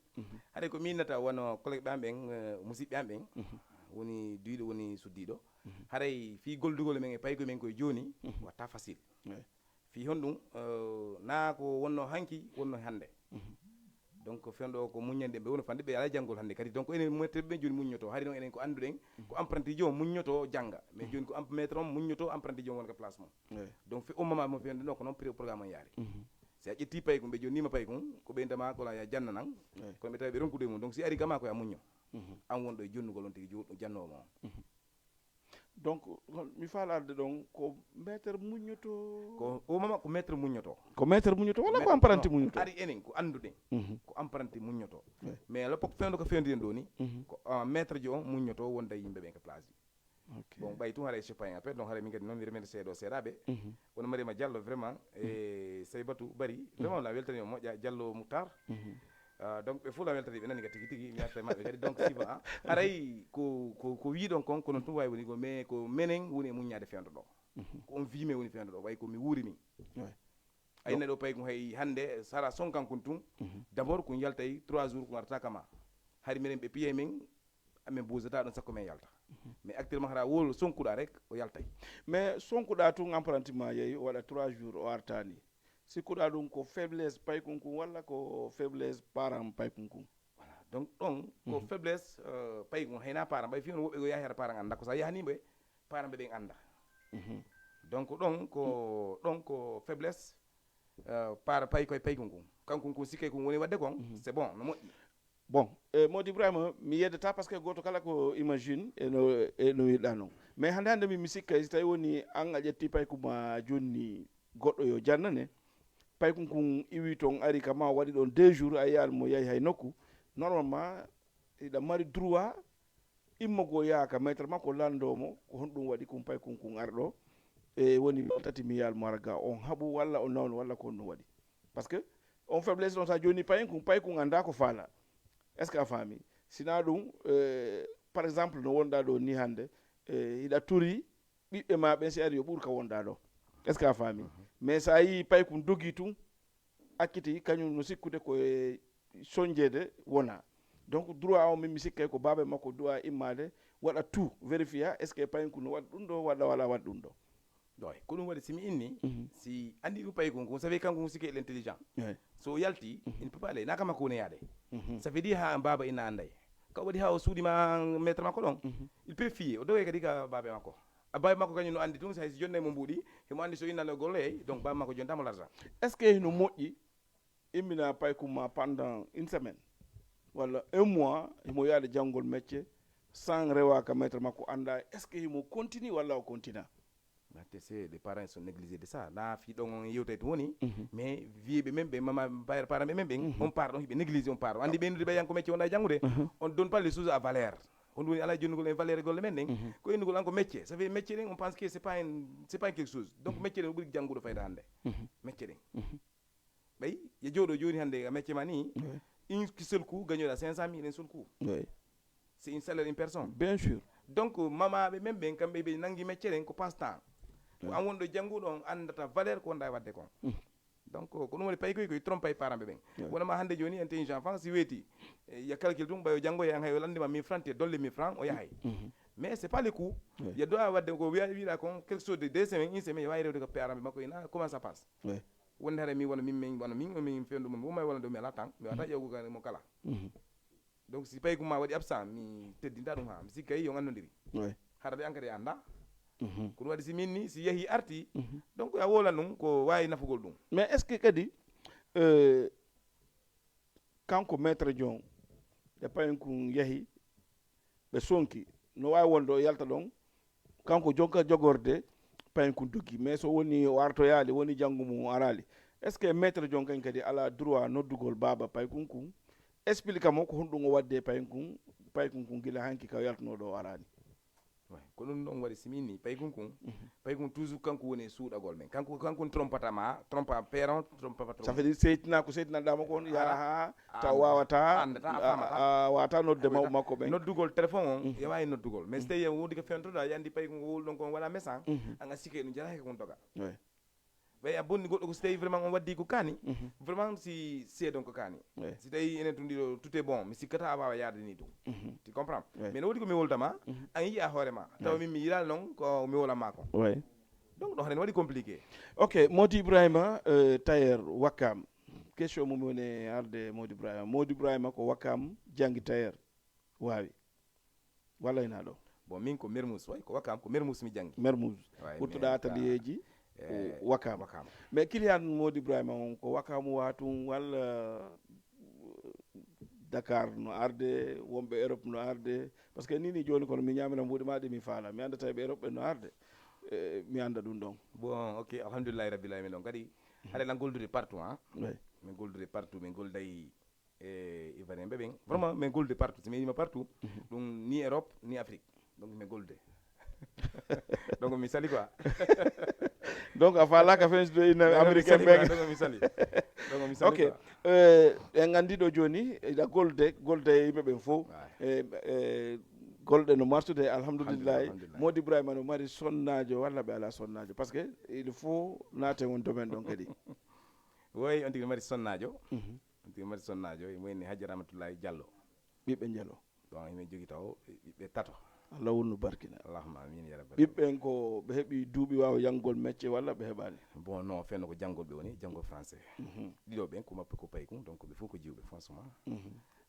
Haray ko minnata wano collègue ɓe am ɓen, eh, musiɓɓe am ɓen, woni duyɗo woni suddiɗo. Haray fii goldugol men e paygo men koye jooni, watta facile. Fii honɗum, eh, naa ko wonno hanki wonno hannde. Donc fewndo ko muññande ɓe woni fande ɓe ala janngol hannde kadi. Donc enen metteɓe ɓe jooni muññoto, hari noon enen ko annduɗen ko apprenti jo muññoto jannga, mais jooni ko am- maître on muññoto apprenti jo won ka place mum. Donc fe ummama mo fewndo ɗo ko noon pro- programme on yaari. Si a ƴetti paykun, ɓe jonnima paykun, ko ɓe ndema ko la ya jannanan, kono ɓe tawi ɓe ronkude mum. Donc si ari kama ko ya muñño, an wonɗo e jonnugol on tigi jo- jannoowo ma on. Donc hol- mi faala arde ɗon ko maître muññoto? Ko o mama ko maître muññoto. Ko maître muññoto walla ko apprenti muññoto? Ari enen ko annduɗen ko apprenti muññoto. Mais loppo ko fewndo ko fewndiden ɗo ni, ko ah, maître jo on muññoto wonda e yimɓe ɓen ka place ji. Bon, ɓay tun haray chef payen après, donc haray min kadi noon mi remercie ɗo seeɗaɓe. Woni Mariama Diallo vraiment, e Saybatu Bari, vraiment la weltani mo moƴƴa, Diallo Moutar. Ah, donc ɓe fof la weltani ɓe nani ka tigi tigi, mi arta e maɓɓe kadi. Donc sifa haray ko ko ko wiɗon kon ko noon tun wawi woni ko, mais ko menen woni e muññade fewndo ɗo. Ko on fii men woni fewndo ɗo, way ko mi wuuri min. Ay neɗɗo pay ko hay hannde sara sonkan kun tun, d'abord kun yaltay trois jours kun arta kama. Hari minen ɓe piyay min, amin buusata ɗon sakko min yalta. Mais actuellement hara wol sonkuɗa rek o yaltay. Mais sonkuɗa tun apprenti ma yehi o waɗa trois jours o artani, sikkuɗa ɗum ko faiblesse paykun kun walla ko faiblesse parent paykun kun? Voilà. Donc ɗon ko faiblesse, euh, paykun, hayna parent ɓay fii on woɓɓe go yahi hara parent annda ko sa yahani ɓe, parent ɓe ɓen annda. Donc ɗon ko ɗon ko faiblesse, euh, parent pay koye paykun kun, kankun kun sikkay kun woni wadde kon. C'est bon, no moƴƴi. Bon, e Mody Ibrahima mi yeddata parce que goto kala ko imagine e no e no wiɗa noon. Mais hannde hannde min mi sikka si tawi woni an a ƴetti paykun ma jonni goɗɗo yo jannane, paykun kun iwi toon ari kama waɗi ɗoon deux jours a yiyani mo yahi hay nokku, normalement hiɗa mari droit imma goo yaha ka maître makko lanndo mo ko honɗum waɗi kun paykun kun ara ɗo, e woni tati mi yiyani mo ara ga on haɓu walla on nawnu walla ko honɗum waɗi. Parce que on faiblesse ɗon sa jonni paykun, paykun annda ko faala. Est ce que a faami? Sina ɗum, eh, par exemple no wonɗa ɗo ni hannde, eh, hiɗa turi ɓiɓɓe ma ɓen si ari yo ɓur ka wonɗa ɗo. Est ce que a faami? Mais sa yii paykun dogi tun acciti kañum no sikkude ko e sonjeede wona. Donc droit on min mi sikkay ko baaba e makko droit immaade waɗa tout vérifier est ce que paykun no waɗa ɗum ɗo walla wala waɗa ɗum ɗo. Ɗoy ko ɗum waɗi, si mi inni, si anndi ɗum payi kon kon, ça fait kanko kon sikke l'intelligent. So o yalti, il ne peut pas aller, naka makko woni yaade. Ça fait di ha baaba ina annday. Ka waɗi ha o suuɗi ma maître makko ɗon. Il peut fiye o dogoy kadi ka baaba makko. A baaba makko kañum no anndi tun, hay si jonnay mo mbuuɗi, himo anndi so inna le golle, donc baaba makko jontamo l'argent. Est-ce que hino moƴƴi immina paykun ma pendant une semaine walla un mois, himo yaade janngol mecce sans rewa ka maître makko annda? Est-ce que himo continue walla o continue? Mate, c'est des parents sont négligés de ça. Na fi ɗon on yewtay to woni, mais vieux ɓe men ɓe, mama, parents ɓe men ɓen, on part ɗon hiɓe négligé on part ɗon. Anndi ɓe noddi ɓe yanko mecce wonda janngude, on donne pas les choses à valeur. On woni ala jonnugol en valeur e golle men ɗen. Ko innugol an ko mecce, ça fait mecce ɗen on pense que c'est pas un, c'est pas quelque chose. Donc mecce ɗen o ɓuri jannguɗo fayda hannde. Mecce ɗen. Ɓay ye jooɗo jooni hannde a mecce ma ni, in seul coup gañoɗa cinq cent mille en seul coup. C'est une salaire une personne. Bien sûr. Donc mamaɓe men ɓen kamɓe ɓe nangi mecce ɗen ko passe temps. Ko an wonɗo jannguɗo on anndata valeur ko wonɗa e waɗde kon. Donc ko ɗum woni paykoy koye trompe ay parent ɓe ɓen. Wonama hannde jooni intelligent fan si weeti, ya calcul ɗum ɓayo janngo e an hay o lanndima mille francs te dolle mille francs o yahay. Mais c'est pas le coup. Yeddo a waɗde ko wiya wiɗa kon quelque chose de deux semaines, une semaine, wawi rewde ko parent ɓe makko ina comment ça passe. Wonde hara min wano min min wano min min fewndo mo umay wala ɗo mi ala tan mi wata ƴewgo gane mo kala. Donc si paykun ma waɗi absent mi teddinta ɗum ha mi sikkay yo ngannodiri. Hara de an kadi a annda. Ko ɗum waɗi si min ni si yehi arti, donc a wolan ɗum ko wawi nafugol ɗum. Mais est ce que kadi euh, kanko maître jon e payen kun yahi ɓe sonki, no wawi wonde o yalta ɗon kanko jonka jogorde payen kun doggi, mais so woni o artoyali woni janngo mum o arali, est ce que maître jon kañ kadi ala droit noddugol baaba paykun kun explique mo ko honɗum o wadde paykun kun gila hanki ka yaltunoɗo o arani? Ko ɗum ɗon waɗi si mi inni paykun kun, paykun toujours kanko woni e suuɗagol men, kanko kanko trompata ma trompa peron trompa patron. Ça fait dire seytina ko seytinanɗa mo kon yaha ha taw wawata a wata nodde mawɓe makko ɓen noddugol téléphone on. Yawawi noddugol mais so tawi wodi ko fewtoɗa yandi paykun ko wowluɗon kon waɗa mesan an a sike ɗum jaraka kon doga. Ɓay a bonni goɗɗo ko so tawi vraiment on waddi ko kani, vraiment si seedon ko kani. Si tawi enen tun ɗiɗo tout est bon mi sikkata a wawa yaade ni ɗum. Tu comprends? Mais no wodi ko mi woltama an yiya hoore ma tawa min mi yilani noon ko mi wolama kon. Donc ɗo haɗen waɗi compliqué. Ok, Modi Ibrahima, euh, tailleur Wakam. Question mum woni arde Modi Ibrahima. Modi Ibrahima ko Wakam jangi tailleur wawi. Walla ina ɗo? Bon, min ko Mermoz, way ko Wakam, ko Mermoz mi jangi. Mermoz. Ɓurtuɗa ataliyeji Wakam. Mais kiliyan Modi Ibrahima on ko Wakam wa tun walla Dakar no arde, wonɓe Europe no arde? Parce que nini joni kono mi ñamira mbuɗi ma ɗi mi faala mi anda tawi ɓe Europe ɓe no arde. Mi anda ɗum ɗon. Bon, ok, alhamdulillahi rabbil alamin ɗon kadi haɗa lan goldude partout ha. Min goldude partout min golday e ivoirien ɓe ɓen vraiment min golde partout si mi yima partout. Ɗum ni Europe ni Afrique. Donc mi golde. Donc mi sali quoi. Donc a falaka fensde ina américain ɓe. Donc mi sali. Donc mi sali. Ok. En andi ɗo joni ila golde golde e yimɓe ɓen fof. E golɗe no martude alhamdulillahi. Modi Ibrahima no mari sonnajo walla ɓe ala sonnajo parce que il faut naate on domaine ɗon kadi. Woy on tigi no mari sonnajo. Tigi mari sonnaajo e mumen ni Hajji Ramatullahi Diallo. Ɓiɓɓe Diallo. Bon emin jogi taw ɓiɓɓe tato. Allah wonno barkina. Allahumma amin ya rabbal. Ɓiɓɓe en ko ɓe heɓi duuɓi waawa janngol mecce walla ɓe heɓaani? Bon non fenno ko janngol ɓe woni janngol français. Ɗiɗo ɓen ko mappe ko paykun donc ɓe fof ko jiwɓe franchement.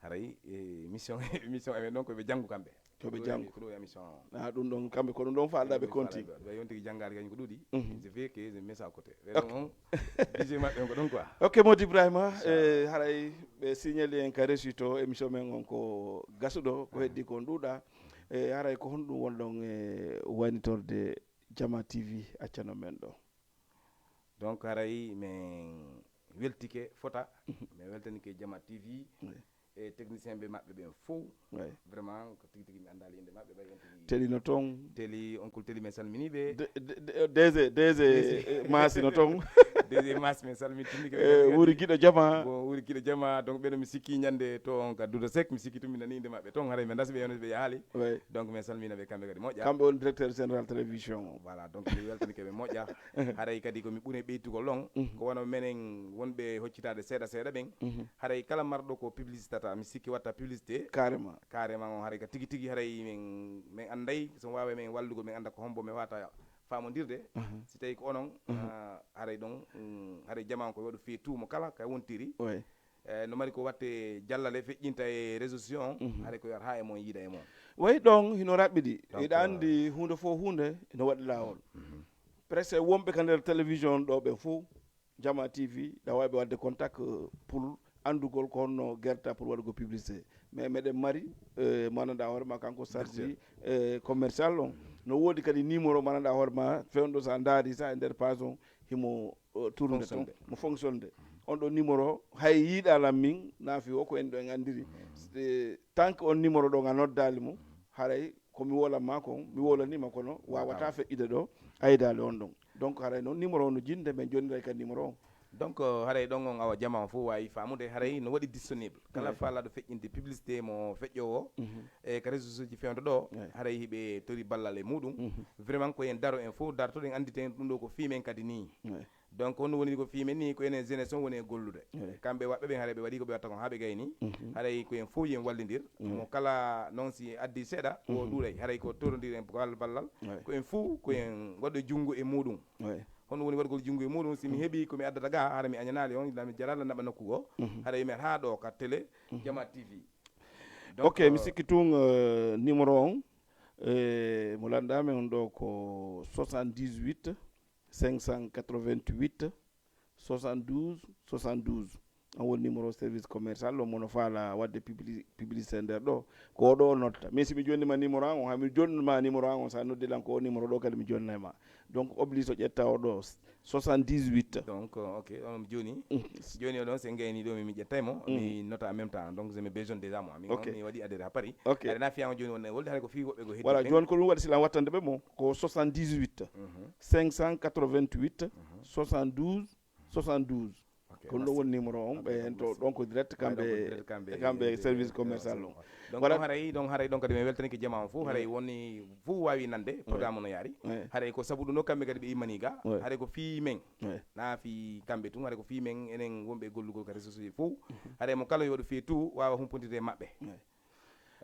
Haray émission émission emen noon ko ɓe janngu kamɓe. Ko ɓe janngu ko ɗum émission. Ah ɗum ɗon kamɓe ko ɗum ɗon faalɗa ɓe konti. Ɓe yontigi janngaade kañum ko ɗuuɗi. Je vais que je mets ça à côté. Ɓe ɗon on bije maɓɓe on ko ɗum quoi. Ok Modi Ibrahima e haray ɓe signali en ka réussite o émission men on ko gasuɗo ko heddi kon ɗuuɗa. E haray ko honɗum wonɗon e waynitorde Jama T V accano men ɗo? Donc haray min weltike fota min weltanike Jama T V e technicien ɓe maɓɓe ɓen fof. Vraiment ko tigi tigi mi anndaali innde maɓɓe ɓay on tigi teli no toon. Teli onkol teli min salminiiɓe. Dg dg masi no toon. Dg masi min salmintinike. Wuri giɗo jama. Bon wuri giɗo jama donc ɓeɗo mi sikki ñande to on ka duda sek mi sikki tun mi nani innde maɓɓe toon haray ɓe dasi ɓe yewnoto ɓe yahaali. Donc min salmina ɓe kamɓe kadi moƴƴa. Kamɓe woni directeur général télévision o. Voilà donc mi weltanike ɓe moƴƴa. Haray kadi ko mi ɓuri ɓeytugol on ko wano menen wonɓe hoccitaade seeɗa seeɗa ɓen. Haray kala marɗo ko publicité tata mi sikki watta publicité carrément. Carrément on haray ka tigi tigi haray min min annday so waawa min wallugol min annda ko hombo mi wata faamondirde. Si tawi ko onon, ah, haray ɗon, mm, haray jamaa on ko waɗu fii tuumo kala ka wontiri. Eh, no mari ko watte jallale feƴƴinta e réseau sociaux on, haray ko yo ar haa e mon, yiida e mon. Way ɗon hino raɓɓiɗi. Hiɗa anndi huunde fof huunde no waɗi laawol. Presque wonɓe ka nder télévision ɗo ɓe fof, Jama T V, ɗa waawi ɓe waɗde contact, euh, pour anndugol ko honno gerta pour waɗugol publicité. Mais meɗen mari, euh, mo anndanɗaa hoore ma kanko chargé, euh, commercial on. No woodi kadi numéro mo anndanɗaa hoore ma, fewndo so a ndaari sa e nder page on, himo, euh, tourne ton, mo fonctionde. On ɗo numéro, hay yiiɗa lan min, naafi o ko en ɗo en anndiri. Eh, tant que on numéro ɗon a noddaali mo, haray ko mi wolan ma kon, mi wolanima kono wawata feƴƴude ɗo aydaali on ɗon. Donc haray noon numéro o no jinde, min jonniray kadi numéro on. Donc, euh, haray ɗon on awa jama on fof waawi faamude, haray no waɗi disponible. Kala faalaaɗo feƴƴinde publicité mo feƴƴoowo e ka réseau sociaux ji fewndo ɗo, haray hiɓe tori ballal e muɗum. Vraiment ko en daro en fof dartoɗen annditen ɗum ɗo ko fii men kadi nii. Donc honno woni ko fii men nii, ko enen jeunesse on woni e gollude. Kamɓe waɗɓe ɓen haray ɓe waɗi ko ɓe watta kon haa ɓe gayni. Haray ko en fof yen wallindir. Mo kala noon si addi seeɗa, o ɗuuray. Haray ko torondir en ballal. Ko en fof ko en waɗo junngo e muɗum. Honno woni waɗgol junngo e muɗum? Si mi heɓi ko mi addata ga, hara mi añanaali on, mi jaraali naɓa nokku goo. Haray mi haa ɗo ka télé Jama T V. Donc, ok, mi sikki tun, euh, numéro on, eh, mo lanɗaa men on ɗo ko soixante-dix-huit cinq cent quatre-vingt-huit soixante-douze soixante-douze. On woni numéro service commercial, on mono faala waɗde publi-, publicité nder ɗo. Ko o ɗo o noddata. Mais si mi jonni ma numéro an on, ha mi jonni ma numéro an on, sa noddi lan ko o numéro ɗo kadi mi jonnay ma. Donc, oblige o ƴetta o ɗo, soixante-dix-huit. Donc, euh, ok, on jooni. Jooni o ɗon, si en gayni ɗo, mi, mi ƴettay mo, mi nota en même temps. Donc, je me besoin déjà mo. Mi, ok, mi waɗi adhéré ha Paris. Ok. Aɗa na fiya on jooni on, wolde hara ko fii woɓɓe go heddi. Voilà, jooni ko ɗum waɗi si lan wattande ɓe mo, ko soixante-dix-huit cinq cent quatre-vingt-huit soixante-douze soixante-douze. Ok, kono ɗo woni numéro on, ɓe hen to, donc, direct kamɓe, kamɓe service commercial on. Donc, voilà. Ɗon haray, ɗon haray, ɗon kadi mi weltanike jama on fof, haray woni fof waawi nande programme no yaari. Haray ko sabu ɗum ɗo kamɓe kadi ɓe immani ga. Haray ko fii men. Na fii kamɓe tun, haray ko fii men enen wonɓe e gollugol ka réseau sociaux fof. Haray mo kala yo waɗu fii tout waawa humpondirde e maɓɓe.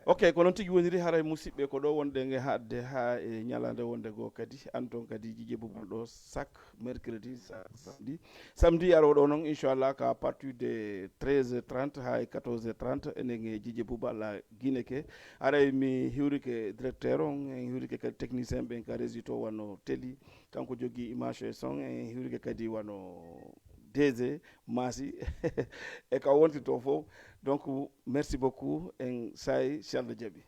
Ok, ko noon tigi woniri. Haray musidɓe, ko ɗo wonɗen e haɗde haa e ñalaande wonde goo kadi. An toon kadi Jije Bubal ɗo chaque mercredi, chaque samedi. Samedi arooɗo noon, inchallah, ka à partir de treize heures trente haa e quatorze heures trente, enen e Jije Bubal la Guinée ke. Haray mi hiwrike directeur on, en hiwrike kadi technicien ɓen ka régie to wano Teli, kanko jogii image et son, en hiwrike kadi wano D G Masi e ka wonti to fof. Donc, merci beaucoup, en saayi si Allah jaɓi.